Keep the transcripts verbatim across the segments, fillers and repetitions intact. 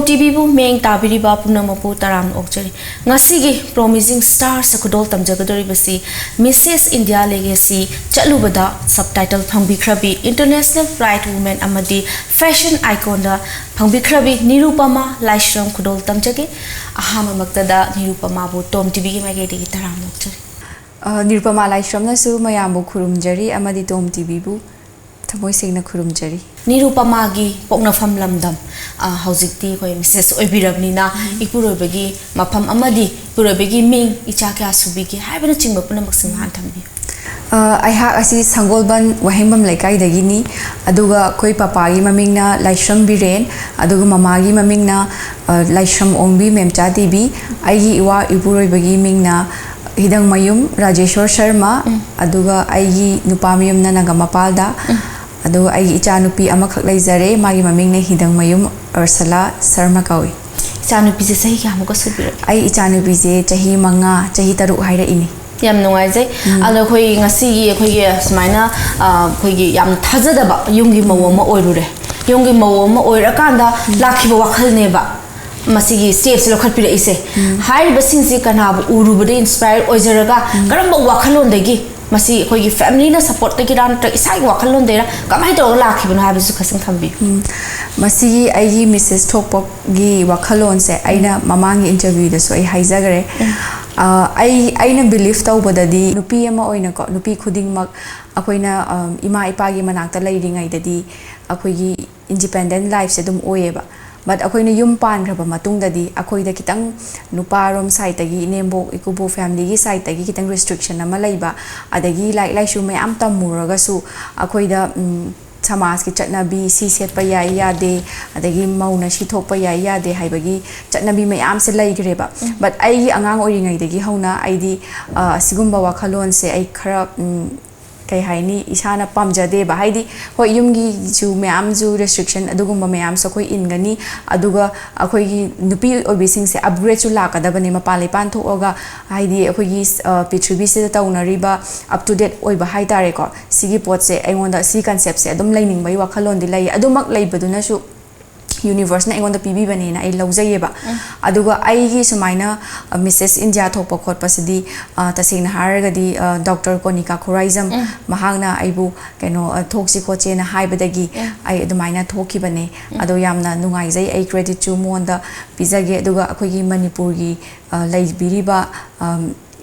ꯇꯤꯚꯤꯕꯨ ꯃꯤꯠꯌꯦꯡ ꯇꯥꯕꯤꯔꯤꯕ ꯄꯨꯝꯅꯃꯛꯄꯨ ꯇꯔꯥꯝꯅ ꯑꯣꯛꯆꯔꯤ꯫ ꯉꯁꯤꯒꯤ Promising Stars ꯈꯨꯗꯣꯜ ꯇꯝꯖꯒꯗꯧꯔꯤꯕꯁꯤ Missus India Legacy ꯆꯠꯂꯨꯕꯗ subtitle ꯐꯪꯕꯤꯈ꯭ꯔꯕꯤ, International Pride Woman ꯑꯃꯗꯤ Fashion Iconꯗ ꯐꯪꯕꯤꯈ꯭ꯔꯕꯤ ꯅꯤꯔꯨꯄꯃꯥ ꯂꯥꯏꯁ꯭ꯔꯝ ꯈꯨꯗꯣꯜ ꯇꯝꯖꯒꯦ꯫ ꯑꯍꯥꯟꯕꯃꯛꯇꯗ ꯅꯤꯔꯨꯄꯃꯥꯕꯨ ꯇꯣꯝ ꯇꯤꯚꯤꯒꯤ ꯃꯥꯏꯀꯩꯗꯒꯤ ꯇꯔꯥꯝꯅ ꯑꯣꯛꯆꯔꯤ꯫ ꯑ, ꯅꯤꯔꯨꯄꯃꯥ ꯂꯥꯏꯁ꯭ꯔꯝꯅꯁꯨ ꯃꯌꯥꯝꯕꯨ ꯈꯨꯔꯨꯝꯖꯔꯤ ꯑꯃꯗꯤ ꯇꯣꯝ ꯇꯤꯚꯤꯕꯨ ꯊꯃꯣꯏ ꯁꯦꯡꯅ ꯈꯨꯔꯨꯝꯖꯔꯤ꯫ ꯅꯤꯔꯨꯄꯃꯥꯒꯤ ꯄꯣꯛꯅꯐꯝ ꯂꯝꯗꯝ, ꯑ, ꯍꯧꯖꯤꯛꯇꯤ ꯑꯩꯈꯣꯏ Missus ꯑꯣꯏꯕꯤꯔꯕꯅꯤꯅ, ꯏꯄꯨꯔꯣꯏꯕꯒꯤ ꯃꯐꯝ ꯑꯃꯗꯤ ꯏꯄꯨꯔꯣꯏꯕꯒꯤ ꯃꯤꯡ, ꯏꯆꯥ ꯀꯌꯥ ꯁꯨꯕꯤꯒꯦ ꯍꯥꯏꯕꯅꯆꯤꯡꯕ ꯄꯨꯝꯅꯃꯛꯁꯤꯡ ꯉꯥꯏꯍꯥꯛ ꯊꯝꯕꯤꯌꯨ꯫ ꯑ, ꯑꯩꯍꯥꯛ ꯑꯁꯤ ꯁꯪꯒꯣꯜꯕꯟ ꯋꯥꯍꯦꯡꯕꯝ ꯂꯩꯀꯥꯏꯗꯒꯤꯅꯤ꯫ ꯑꯗꯨꯒ ꯑꯩꯈꯣꯏ ꯄꯄꯥꯒꯤ ꯃꯃꯤꯡꯅ ꯂꯥꯏꯁ꯭ꯔꯝ ꯕꯤꯔꯦꯟ, ꯑꯗꯨꯒ ꯃꯃꯥꯒꯤ ꯃꯃꯤꯡꯅ, ꯑ, ꯂꯥꯏꯁ꯭ꯔꯝ ꯑꯣꯡꯕꯤ ꯃꯦꯝꯆꯥ ꯗꯦꯕꯤ꯫ ꯑꯩꯒꯤ ꯏꯋꯥ ꯏꯄꯨꯔꯣꯏꯕꯒꯤ ꯃꯤꯡꯅ ꯍꯤꯗꯪꯃꯌꯨꯝ ꯔꯥꯖꯦꯁꯣꯔ ꯁꯔꯃ, ꯎꯝ꯫ ꯑꯗꯨꯒ ꯑꯩꯒꯤ ꯅꯨꯄꯥ ꯃꯌꯨꯝꯅ ꯅꯥꯒꯥꯃꯄꯥꯜꯗ, ꯎꯝ꯫ ꯑꯗꯨꯒ ꯑꯩꯒꯤ ꯏꯆꯥꯅꯨꯄꯤ ꯑꯃꯈꯛ ꯂꯩꯖꯔꯦ, ꯃꯥꯒꯤ ꯃꯃꯤꯡꯅ ꯍꯤꯗꯪꯃꯌꯨꯝ ꯑꯔꯁꯂꯥ ꯁꯔꯃ ꯀꯧꯏ꯫ ꯏꯆꯥꯅꯨꯄꯤꯁꯦ ꯆꯍꯤ ꯀꯌꯥꯃꯨꯛꯀ ꯁꯨꯕꯤꯔꯒꯦ? ꯑꯩ ꯏꯆꯥꯅꯨꯄꯤꯁꯦ ꯆꯍꯤ ꯃꯉꯥ, ꯆꯍꯤ ꯇꯔꯨꯛ ꯍꯥꯏꯔꯛꯏꯅꯤ꯫ ꯌꯥꯝ ꯅꯨꯡꯉꯥꯏꯖꯩ꯫ ꯎꯝ꯫ ꯑꯗꯣ ꯑꯩꯈꯣꯏ ꯉꯁꯤꯒꯤ ꯑꯩꯈꯣꯏꯒꯤ ꯁꯨꯃꯥꯏꯅ, ꯑ, ꯑꯩꯈꯣꯏꯒꯤ ꯌꯥꯝ ꯊꯥꯖꯗꯕ ꯌꯨꯝꯒꯤ ꯃꯧ ꯑꯃ ꯑꯣꯏꯔꯨꯔꯦ꯫ ꯌꯨꯝꯒꯤ ꯃꯧ ꯑꯃ ꯑꯣꯏꯔꯀꯥꯟꯗ ꯎꯝ꯫ ꯂꯥꯛꯈꯤꯕ ꯋꯥꯈꯜꯅꯦꯕ꯫ ꯃꯁꯤꯒꯤ stepꯁꯦ ꯂꯧꯈꯠꯄꯤꯔꯛꯏꯁꯦ꯫ ꯎꯝ꯫ ꯍꯥꯏꯔꯤꯕꯁꯤꯡꯁꯤ ꯀꯅꯥꯕꯨ ꯎꯔꯨꯕꯗ inspire ꯑꯣꯏꯖꯔꯒ, ꯎꯝ꯫ ꯀꯔꯝꯕ ꯋꯥꯈꯜꯂꯣꯟꯗꯒꯤ ꯃꯁꯤ ꯑꯩꯈꯣꯏꯒꯤ familyꯅ supportꯇꯒꯤꯔꯥ ꯅꯠꯇ꯭ꯔꯒ ꯏꯁꯥꯒꯤ ꯋꯥꯈꯜꯂꯣꯟꯗꯩꯔꯥ, ꯀꯃꯥꯏꯅ ꯇꯧꯔꯒ ꯂꯥꯛꯈꯤꯕꯅꯣ ꯍꯥꯏꯕꯁꯨ ꯈꯖꯤꯛ ꯊꯝꯕꯤꯌꯨ꯫ ꯎꯝ꯫ ꯃꯁꯤꯒꯤ ꯑꯩꯒꯤ Missus ꯊꯣꯛꯄꯒꯤ ꯋꯥꯈꯜꯂꯣꯟꯁꯦ ꯑꯩꯅ ꯎꯝ꯫ ꯃꯃꯥꯡꯒꯤ interviewꯗꯁꯨ ꯑꯩ ꯍꯥꯏꯖꯈ꯭ꯔꯦ꯫ ꯎꯝ꯫ ꯑ, ꯑꯩ, ꯑꯩꯅ believe ꯇꯧꯕꯗꯗꯤ ꯅꯨꯄꯤ ꯑꯃ ꯑꯣꯏꯅꯀꯣ, ꯅꯨꯄꯤ ꯈꯨꯗꯤꯡꯃꯛ ꯑꯩꯈꯣꯏꯅ, ꯑ, ꯏꯃꯥ ꯏꯄꯥꯒꯤ ꯃꯅꯥꯛꯇ ꯂꯩꯔꯤꯉꯩꯗꯗꯤ ꯑꯩꯈꯣꯏꯒꯤ independent lifeꯁꯦ ꯑꯗꯨꯝ ꯑꯣꯏꯌꯦꯕ꯫ But ꯑꯩꯈꯣꯏꯅ ꯌꯨꯝ ꯄꯥꯟꯈ꯭ꯔꯕ ꯃꯇꯨꯡꯗꯗꯤ ꯑꯩꯈꯣꯏꯗ ꯈꯤꯇꯪ ꯅꯨꯄꯥꯔꯣꯝ sideꯇꯒꯤ, ꯏꯅꯦꯝꯕꯣꯛ ꯏꯀꯨꯕꯣꯛ familyꯒꯤ sideꯇꯒꯤ ꯈꯤꯇꯪ restriction ꯑꯃ ꯂꯩꯕ, ꯑꯗꯒꯤ ꯂꯥꯏꯔꯤꯛ ꯂꯥꯏꯁꯨ ꯃꯌꯥꯝ ꯇꯝꯃꯨꯔꯒꯁꯨ ꯑꯩꯈꯣꯏꯗ, ꯎꯝ, ꯁꯃꯥꯖꯀꯤ ꯆꯠꯅꯕꯤ, ꯁꯤ ꯁꯦꯠꯄ ꯌꯥꯏ ꯌꯥꯗꯦ, ꯑꯗꯒꯤ ꯃꯧꯅ ꯁꯤ ꯊꯣꯛꯄ ꯌꯥꯏ ꯌꯥꯗꯦ ꯍꯥꯏꯕꯒꯤ ꯆꯠꯅꯕꯤ ꯃꯌꯥꯝꯁꯦ ꯂꯩꯈ꯭ꯔꯦꯕ꯫ ꯎꯝ꯫ But ꯑꯩꯒꯤ ꯑꯉꯥꯡ ꯑꯣꯏꯔꯤꯉꯩꯗꯒꯤ ꯍꯧꯅ ꯑꯩꯗꯤ, ꯑ, ꯑꯁꯤꯒꯨꯝꯕ ꯋꯥꯈꯜꯂꯣꯟꯁꯦ ꯑꯩ ꯈꯔ, ꯎꯝ, ꯀꯩ ꯍꯥꯏꯅꯤ, ꯏꯁꯥꯅ ꯄꯥꯝꯖꯗꯦꯕ꯫ ꯍꯥꯏꯗꯤ, ꯍꯣꯏ, ꯌꯨꯝꯒꯤꯁꯨ ꯃꯌꯥꯝꯁꯨ restriction ꯑꯗꯨꯒꯨꯝꯕ ꯃꯌꯥꯝꯁꯨ ꯑꯩꯈꯣꯏ ꯏꯟꯒꯅꯤ, ꯑꯗꯨꯒ ꯑꯩꯈꯣꯏꯒꯤ ꯅꯨꯄꯤ ꯑꯣꯏꯕꯤꯁꯤꯡꯁꯦ upgradeꯁꯨ ꯂꯥꯛꯀꯗꯕꯅꯤ꯫ ꯃꯄꯥꯟ ꯂꯩꯄꯥꯟ ꯊꯣꯛꯑꯒ, ꯍꯥꯏꯗꯤ, ꯑꯩꯈꯣꯏꯒꯤ, ꯑ, ꯄ꯭ꯔꯤꯊꯤꯕꯤꯁꯤꯗ ꯇꯧꯅꯔꯤꯕ up to date ꯑꯣꯏꯕ ꯍꯥꯏ ꯇꯥꯔꯦꯀꯣ, ꯁꯤꯒꯤ ꯄꯣꯠꯁꯦ ꯑꯩꯉꯣꯟꯗ, ꯁꯤ conceptꯁꯦ ꯑꯗꯨꯝ ꯂꯩꯅꯤꯡꯕꯒꯤ ꯋꯥꯈꯜꯂꯣꯟꯗꯤ ꯂꯩ꯫ ꯑꯗꯨꯃꯛ ꯂꯩꯕꯗꯨꯅꯁꯨ ꯌꯨꯅꯤꯚꯔꯁꯅ ꯑꯩꯉꯣꯟꯗ ꯄꯤꯕꯤꯕꯅꯦꯅ ꯑꯩ ꯂꯧꯖꯩꯌꯦꯕ꯫ ꯑꯗꯨꯒ ꯑꯩꯒꯤ ꯁꯨꯃꯥꯏꯅ ꯃꯤꯁꯦꯁ ꯏꯟꯗꯤꯌꯥ ꯊꯣꯛꯄ ꯈꯣꯠꯄꯁꯤꯗꯤ, ꯑ, ꯇꯁꯦꯡꯅ ꯍꯥꯏꯔꯒꯗꯤ, ꯑ, ꯗꯣꯛꯇꯔ ꯀꯣꯅꯤꯀꯥ ꯈꯨꯔꯥꯏꯖꯝ, ꯃꯍꯥꯛꯅ ꯑꯩꯕꯨ ꯀꯩꯅꯣ, ꯑ, ꯊꯣꯛꯁꯤ ꯈꯣꯠꯁꯦꯅ ꯍꯥꯏꯕꯗꯒꯤ ꯑꯩ ꯑꯗꯨꯃꯥꯏꯅ ꯊꯣꯛꯈꯤꯕꯅꯦ꯫ ꯑꯗꯣ ꯌꯥꯝꯅ ꯅꯨꯡꯉꯥꯏꯖꯩ, ꯑꯩ ꯀ꯭ꯔꯦꯗꯤꯠꯁꯨ ꯃꯉꯣꯟꯗ ꯄꯤꯖꯒꯦ꯫ ꯑꯗꯨꯒ ꯑꯩꯈꯣꯏꯒꯤ ꯃꯅꯤꯄꯨꯔꯒꯤ, ꯑ, ꯂꯩꯕꯤꯔꯤꯕ, ꯑꯝ,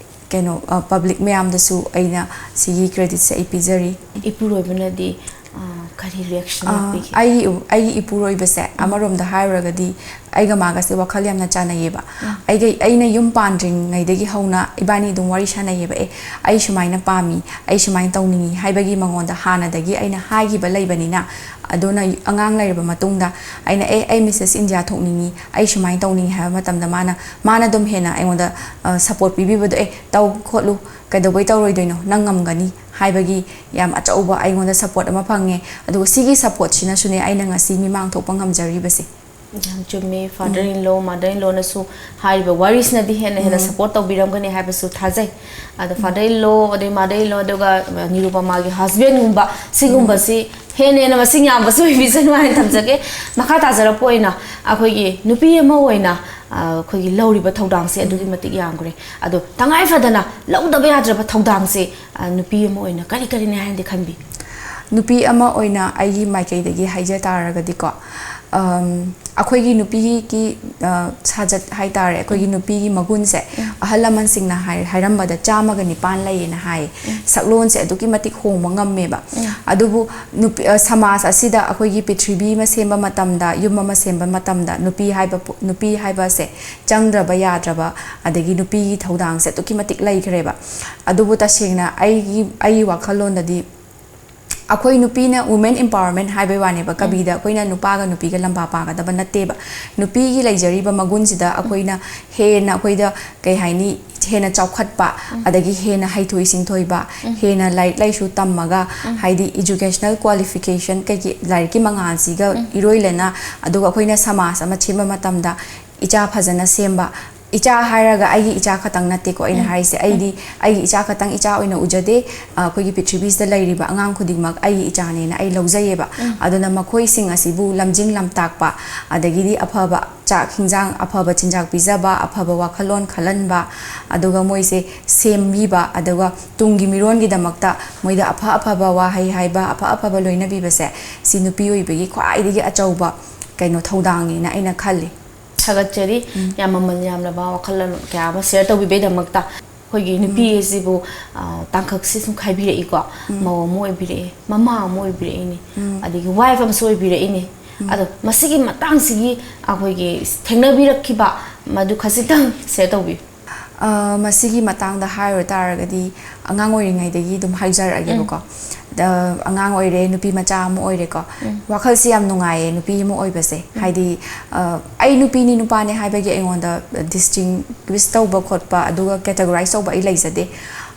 ꯀꯩꯅꯣ, ꯑ, ꯄꯕ꯭ꯂꯤꯛ ꯃꯌꯥꯝꯗꯁꯨ ꯑꯩꯅ ꯁꯤꯒꯤ ꯀ꯭ꯔꯦꯗꯤꯠꯁꯦ ꯑꯩ ꯄꯤꯖꯔꯤ꯫ ꯏꯄꯨꯔꯣꯏꯕꯅꯗꯤ, ꯑ, ꯀꯔꯤ ꯔꯤꯌꯦꯛꯁꯟ ꯑ, ꯄꯤꯈꯤ? ꯑꯩꯒꯤ ꯏ-, ꯑꯩꯒꯤ ꯏꯄꯨꯔꯣꯏꯕꯁꯦ ꯑꯃꯔꯣꯝꯗ ꯍꯥꯏꯔꯨꯔꯒꯗꯤ ꯑꯩꯒ ꯃꯥꯒꯁꯦ ꯋꯥꯈꯜ ꯌꯥꯝꯅ ꯆꯥꯟꯅꯩꯌꯦꯕ꯫ ꯑꯩꯒ, ꯑꯩꯅ ꯌꯨꯝ ꯄꯥꯟꯗ꯭ꯔꯤꯉꯩꯗꯒꯤ ꯍꯧꯅ ꯏꯕꯥꯅꯤ ꯑꯗꯨꯝ ꯋꯥꯔꯤ ꯁꯥꯟꯅꯩꯌꯦꯕ, "ꯑꯦ, ꯑꯩ ꯁꯨꯃꯥꯏꯅ ꯄꯥꯝꯃꯤ, ꯑꯩ ꯁꯨꯃꯥꯏꯅ ꯇꯧꯅꯤꯡꯉꯤ" ꯍꯥꯏꯕꯒꯤ ꯃꯉꯣꯟꯗ ꯍꯥꯟꯅꯗꯒꯤ ꯑꯩꯅ ꯍꯥꯏꯈꯤꯕ ꯂꯩꯕꯅꯤꯅ꯫ ꯑꯗꯨꯅ ꯑꯉꯥꯡ ꯂꯩꯔꯕ ꯃꯇꯨꯡꯗ ꯑꯩꯅ, "ꯑꯦ, ꯑꯩ ꯃꯤꯁꯦꯁ ꯏꯟꯗꯤꯌꯥ ꯊꯣꯛꯅꯤꯡꯉꯤ, ꯑꯩ ꯁꯨꯃꯥꯏꯅ ꯇꯧꯅꯤꯡꯉꯤ" ꯍꯥꯏꯕ ꯃꯇꯝꯗ ꯃꯥꯅ, ꯃꯥꯅ ꯑꯗꯨꯝ ꯍꯦꯟꯅ ꯑꯩꯉꯣꯟꯗ, ꯑ, ꯁꯄꯣꯔꯠ ꯄꯤꯕꯤꯕꯗꯣ, "ꯑꯦ, ꯇꯧ ꯈꯣꯠꯂꯨ, ꯀꯩꯗꯧꯕꯩ ꯇꯧꯔꯣꯏꯗꯣꯏꯅꯣ, ꯅꯪ ꯉꯝꯒꯅꯤ" ꯍꯥꯏꯕꯒꯤ ꯌꯥꯝ ꯑꯆꯧꯕ ꯑꯩꯉꯣꯟꯗ ꯁꯄꯣꯔꯠ ꯑꯃ ꯐꯪꯉꯦ꯫ ꯑꯗꯨꯒ ꯁꯤꯒꯤ ꯁꯄꯣꯔꯠꯁꯤꯅꯁꯨꯅꯦ ꯑꯩꯅ ꯉꯁꯤ ꯃꯤꯃꯥꯡ ꯊꯣꯛꯄ ꯉꯝꯖꯔꯤꯕꯁꯦ꯫ ꯌꯥꯝ ꯆꯨꯝꯃꯤ꯫ ꯐꯥꯗꯔ ꯏꯟ ꯂꯣ, ꯃꯥꯗꯔ ꯏꯟ ꯂꯣꯅꯁꯨ ꯍꯥꯏꯔꯤꯕ ꯋꯥꯔꯤꯁꯤꯅꯗꯤ ꯍꯦꯟꯅ ꯍꯦꯟꯅ ꯁꯄꯣꯔꯠ ꯇꯧꯕꯤꯔꯝꯒꯅꯤ ꯍꯥꯏꯕꯁꯨ ꯊꯥꯖꯩ꯫ ꯑꯗꯣ ꯐꯥꯗꯔ ꯏꯟ ꯂꯣ, ꯑꯗꯩ ꯃꯥꯗꯔ ꯏꯟ ꯂꯣ, ꯑꯗꯨꯒ ꯅꯤꯔꯨꯄꯃꯥꯒꯤ ꯍꯁꯕꯦꯟꯒꯨꯝꯕ, ꯁꯤꯒꯨꯝꯕꯁꯤ ꯍꯦꯟꯅ ꯍꯦꯟꯅ ꯃꯁꯤꯡ ꯌꯥꯝꯕꯁꯨ ꯑꯣꯏꯕꯤꯁꯅꯨ ꯍꯥꯏꯅ ꯊꯝꯖꯒꯦ꯫ ꯃꯈꯥ ꯇꯥꯖꯔꯛꯄ ꯑꯣꯏꯅ ꯑꯩꯈꯣꯏꯒꯤ ꯅꯨꯄꯤ ꯑꯃ ꯑꯣꯏꯅ, ꯑ, ꯑꯩꯈꯣꯏꯒꯤ ꯂꯧꯔꯤꯕ ꯊꯧꯗꯥꯡꯁꯦ ꯑꯗꯨꯛꯀꯤ ꯃꯇꯤꯛ ꯌꯥꯝꯈ꯭ꯔꯦ꯫ ꯑꯗꯣ ꯇꯉꯥꯏ ꯐꯗꯅ ꯂꯧꯗꯕ ꯌꯥꯗ꯭ꯔꯕ ꯊꯧꯗꯥꯡꯁꯦ, ꯑ, ꯅꯨꯄꯤ ꯑꯃ ꯑꯣꯏꯅ ꯀꯔꯤ ꯀꯔꯤꯅꯦ ꯍꯥꯏꯅꯗꯤ ꯈꯟꯕꯤ? ꯅꯨꯄꯤ ꯑꯃ ꯑꯣꯏꯅ ꯑꯩꯒꯤ ꯃꯥꯏꯀꯩꯗꯒꯤ ꯍꯥꯏꯖ ꯇꯥꯔꯒꯗꯤꯀꯣ, ꯑꯝ, ꯑꯩꯈꯣꯏꯒꯤ ꯅꯨꯄꯤꯒꯤ, ꯑ, ꯁꯥꯖꯠ ꯍꯥꯏꯇꯥꯔꯦ, ꯑꯩꯈꯣꯏꯒꯤ ꯅꯨꯄꯤꯒꯤ ꯃꯒꯨꯟꯁꯦ ꯑꯍꯜ ꯂꯃꯟꯁꯤꯡꯅ ꯍꯥꯏ-, ꯍꯥꯏꯔꯝꯕꯗ ꯆꯥꯝꯃꯒ ꯅꯤꯄꯥꯟ ꯂꯩꯌꯦꯅ ꯍꯥꯏꯌꯦ꯫ ꯁꯛꯂꯣꯟꯁꯦ ꯑꯗꯨꯛꯀꯤ ꯃꯇꯤꯛ ꯍꯣꯡꯕ ꯉꯝꯃꯦꯕ꯫ ꯑꯗꯨꯕꯨ ꯅꯨꯄꯤ, ꯑ, ꯁꯃꯥꯖ ꯑꯁꯤꯗ ꯑꯩꯈꯣꯏꯒꯤ ꯄ꯭ꯔꯤꯊꯤꯕꯤ ꯑꯃ ꯁꯦꯝꯕ ꯃꯇꯝꯗ, ꯌꯨꯝ ꯑꯃ ꯁꯦꯝꯕ ꯃꯇꯝꯗ ꯅꯨꯄꯤ ꯍꯥꯏꯕ ꯄꯣ-, ꯅꯨꯄꯤ ꯍꯥꯏꯕꯁꯦ ꯆꯪꯗ꯭ꯔꯕ ꯌꯥꯗ꯭ꯔꯕ, ꯑꯗꯒꯤ ꯅꯨꯄꯤꯒꯤ ꯊꯧꯗꯥꯡꯁꯦ ꯑꯗꯨꯛꯀꯤ ꯃꯇꯤꯛ ꯂꯩꯈ꯭ꯔꯦꯕ꯫ ꯑꯗꯨꯕꯨ ꯇꯁꯦꯡꯅ ꯑꯩꯒꯤ, ꯑꯩꯒꯤ ꯋꯥꯈꯜꯂꯣꯟꯗꯗꯤ ꯑꯩꯈꯣꯏ ꯅꯨꯄꯤꯅ women empowerment ꯍꯥꯏꯕꯩ ꯋꯥꯅꯦꯕ, ꯀꯕꯤꯗ ꯑꯩꯈꯣꯏꯅ ꯅꯨꯄꯥꯒ ꯅꯨꯄꯤꯒ ꯂꯝꯕꯥ ꯄꯥꯒꯗꯕ ꯅꯠꯇꯦꯕ꯫ ꯅꯨꯄꯤꯒꯤ ꯂꯩꯖꯔꯤꯕ ꯃꯒꯨꯟꯁꯤꯗ ꯑꯩꯈꯣꯏꯅ ꯍꯦꯟꯅ, ꯑꯩꯈꯣꯏꯗ ꯀꯩ ꯍꯥꯏꯅꯤ, ꯍꯦꯟꯅ ꯆꯥꯎꯈꯠꯄ, ꯑꯗꯒꯤ ꯍꯦꯟꯅ ꯍꯩꯊꯣꯏ ꯁꯤꯡꯊꯣꯏꯕ, ꯍꯦꯟꯅ ꯂꯥꯏꯔꯤꯛ ꯂꯥꯏꯁꯨ ꯇꯝꯃꯒ, ꯍꯥꯏꯗꯤ educational qualification ꯀꯩꯒꯤ ꯂꯥꯏꯔꯤꯛꯀꯤ ꯃꯉꯥꯜꯁꯤꯒ ꯏꯔꯣꯏ ꯂꯩꯅ, ꯑꯗꯨꯒ ꯑꯩꯈꯣꯏꯅ ꯁꯃꯥꯖ ꯑꯃ ꯁꯦꯝꯕ ꯃꯇꯝꯗ ꯏꯆꯥ ꯐꯖꯅ ꯁꯦꯝꯕ, ꯏꯆꯥ ꯍꯥꯏꯔꯒ ꯑꯩꯒꯤ ꯏꯆꯥ ꯈꯛꯇꯪ ꯅꯠꯇꯦꯀꯣ ꯑꯩꯅ ꯍꯥꯏꯔꯤꯁꯦ꯫ ꯑꯩꯗꯤ ꯑꯩꯒꯤ ꯏꯆꯥ ꯈꯛꯇꯪ ꯏꯆꯥ ꯑꯣꯏꯅ ꯎꯖꯗꯦ꯫ ꯑ, ꯑꯩꯈꯣꯏꯒꯤ ꯄ꯭ꯔꯤꯊꯤꯕꯤꯁꯤꯗ ꯂꯩꯔꯤꯕ ꯑꯉꯥꯡ ꯈꯨꯗꯤꯡꯃꯛ ꯑꯩꯒꯤ ꯏꯆꯥꯅꯦꯅ ꯑꯩ ꯂꯧꯖꯩꯌꯦꯕ꯫ ꯑꯗꯨꯅ ꯃꯈꯣꯏꯁꯤꯡ ꯑꯁꯤꯕꯨ ꯂꯝꯖꯤꯡ ꯂꯝꯇꯥꯛꯄ, ꯑꯗꯒꯤꯗꯤ ꯑꯐꯕ ꯆꯥꯛ ꯍꯤꯟꯖꯥꯡ, ꯑꯐꯕ ꯆꯤꯟꯖꯥꯛ ꯄꯤꯖꯕ, ꯑꯐꯕ ꯋꯥꯈꯜꯂꯣꯟ ꯈꯜꯍꯟꯕ, ꯑꯗꯨꯒ ꯃꯣꯏꯁꯦ ꯁꯦꯝꯕꯤꯕ, ꯑꯗꯨꯒ ꯇꯨꯡꯒꯤ ꯃꯤꯔꯣꯟꯒꯤꯗꯃꯛꯇ ꯃꯣꯏꯗ ꯑꯐ ꯑꯐꯕ ꯋꯥꯍꯩ ꯍꯥꯏꯕ, ꯑꯐ ꯑꯐꯕ ꯂꯣꯏꯅꯕꯤꯕꯁꯦ, ꯁꯤ ꯅꯨꯄꯤ ꯑꯣꯏꯕꯒꯤ ꯈ꯭ꯋꯥꯏꯗꯒꯤ ꯑꯆꯧꯕ ꯀꯩꯅꯣ ꯊꯧꯗꯥꯡꯅꯦꯅ ꯑꯩꯅ ꯈꯜꯂꯤ꯫ ꯊꯥꯒꯠꯆꯔꯤ꯫ ꯌꯥꯝ ꯃꯃꯜ ꯌꯥꯝꯂꯕ ꯋꯥꯈꯜꯂꯣꯟ ꯀꯌꯥ ꯑꯃ ꯁꯤꯌꯔ ꯇꯧꯕꯤꯕꯩꯗꯃꯛꯇ꯫ ꯑꯩꯈꯣꯏꯒꯤ ꯅꯨꯄꯤ ꯑꯁꯤꯕꯨ, ꯑ, ꯇꯥꯡꯀꯛꯁꯦ ꯁꯨꯝ ꯈꯥꯏꯕꯤꯔꯛꯏꯀꯣ꯫ ꯃꯧ ꯑꯃ ꯑꯣꯏꯕꯤꯔꯛꯑꯦ, ꯃꯃꯥ ꯑꯃ ꯑꯣꯏꯕꯤꯔꯛꯏꯅꯦ, ꯑꯗꯒꯤ ꯋꯥꯏꯐ ꯑꯃꯁꯨ ꯑꯣꯏꯕꯤꯔꯛꯏꯅꯦ꯫ ꯑꯗꯣ ꯃꯁꯤꯒꯤ ꯃꯇꯥꯡꯁꯤꯒꯤ ꯑꯩꯈꯣꯏꯒꯤ ꯊꯦꯡꯅꯕꯤꯔꯛꯈꯤꯕ ꯃꯗꯨ ꯈꯖꯤꯛꯇꯪ ꯁꯤꯌꯔ ꯇꯧꯕꯤꯌꯨ꯫ ꯑ, ꯃꯁꯤꯒꯤ ꯃꯇꯥꯡꯗ ꯍꯥꯏꯔꯨ ꯇꯥꯔꯒꯗꯤ, ꯑꯉꯥꯡ ꯑꯣꯏꯔꯤꯉꯩꯗꯒꯤ ꯑꯗꯨꯝ ꯍꯥꯏꯖꯔꯛꯑꯒꯦꯕꯀꯣ꯫ ꯗ, ꯑꯉꯥꯡ ꯑꯣꯏꯔꯦ, ꯅꯨꯄꯤ ꯃꯆꯥ ꯑꯃ ꯑꯣꯏꯔꯦꯀꯣ꯫ ꯋꯥꯈꯜꯁꯦ ꯌꯥꯝ ꯅꯨꯡꯉꯥꯏꯌꯦ ꯅꯨꯄꯤ ꯑꯃ ꯑꯣꯏꯕꯁꯦ꯫ ꯍꯥꯏꯗꯤ, ꯑ, ꯑꯩ ꯅꯨꯄꯤꯅꯤ ꯅꯨꯄꯥꯅꯦ ꯍꯥꯏꯕꯒꯤ ꯑꯩꯉꯣꯟꯗ ꯗꯤꯁꯇꯤꯡꯒ꯭ꯋꯤꯁ ꯇꯧꯕ ꯈꯣꯠꯄ, ꯑꯗꯨꯒ ꯀꯦꯇꯒꯣꯔꯥꯏꯁ ꯇꯧꯕ ꯑꯩ ꯂꯩꯖꯗꯦ꯫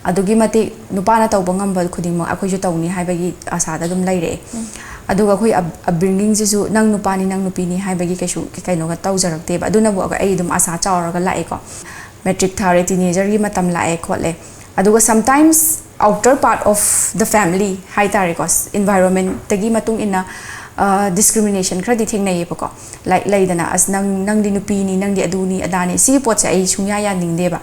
ꯑꯗꯨꯛꯀꯤ ꯃꯇꯤꯛ ꯅꯨꯄꯥꯅ ꯇꯧꯕ ꯉꯝꯕ ꯈꯨꯗꯤꯡꯃꯛ ꯑꯩꯈꯣꯏꯁꯨ ꯇꯧꯅꯤ ꯍꯥꯏꯕꯒꯤ ꯑꯁꯥꯗ ꯑꯗꯨꯝ ꯂꯩꯔꯛꯑꯦ꯫ ꯑꯗꯨꯒ ꯑꯩꯈꯣꯏ ꯑꯞ-, ꯑꯞꯕ꯭ꯔꯤꯡꯒꯤꯡꯁꯤꯁꯨ ꯅꯪ ꯅꯨꯄꯥꯅꯤ, ꯅꯪ ꯅꯨꯄꯤꯅꯤ ꯍꯥꯏꯕꯒꯤ ꯀꯩꯁꯨ ꯀꯩꯅꯣꯒ ꯇꯧꯖꯔꯛꯇꯦꯕ꯫ ꯑꯗꯨꯅꯕꯨ ꯑꯩ ꯑꯗꯨꯝ ꯑꯁꯥ ꯆꯥꯎꯔꯒ ꯂꯥꯛꯑꯦꯀꯣ꯫ ꯃꯦꯇ꯭ꯔꯤꯛ ꯊꯥꯔꯦ, ꯇꯤꯅꯦꯖꯔꯒꯤ ꯃꯇꯝ ꯂꯥꯛꯑꯦ ꯈꯣꯠꯂꯦ꯫ ꯑꯗꯨꯒ sometimes outer part of the family ꯍꯥꯏ ꯇꯥꯔꯦꯀꯣ, ꯏꯟꯚꯥꯏꯔꯣꯟꯃꯦꯟꯠꯇꯒꯤ ꯃꯇꯨꯡ ꯏꯟꯅ, ꯑ, ꯗꯤꯁꯀ꯭ꯔꯤꯃꯤꯅꯦꯁꯟ ꯈꯔꯗꯤ ꯊꯦꯡꯅꯩꯌꯦꯕꯀꯣ꯫ ꯂꯥꯏꯛ, ꯂꯩꯗꯅ, "ꯑꯁ, ꯅꯪ, ꯅꯪꯗꯤ ꯅꯨꯄꯤꯅꯤ, ꯅꯪꯗꯤ ꯑꯗꯨꯅꯤ ꯑꯗꯥꯅꯤ", ꯁꯤꯒꯤ ꯄꯣꯠꯁꯦ ꯑꯩ ꯁꯨꯡꯌꯥ ꯌꯥꯅꯤꯡꯗꯦꯕ꯫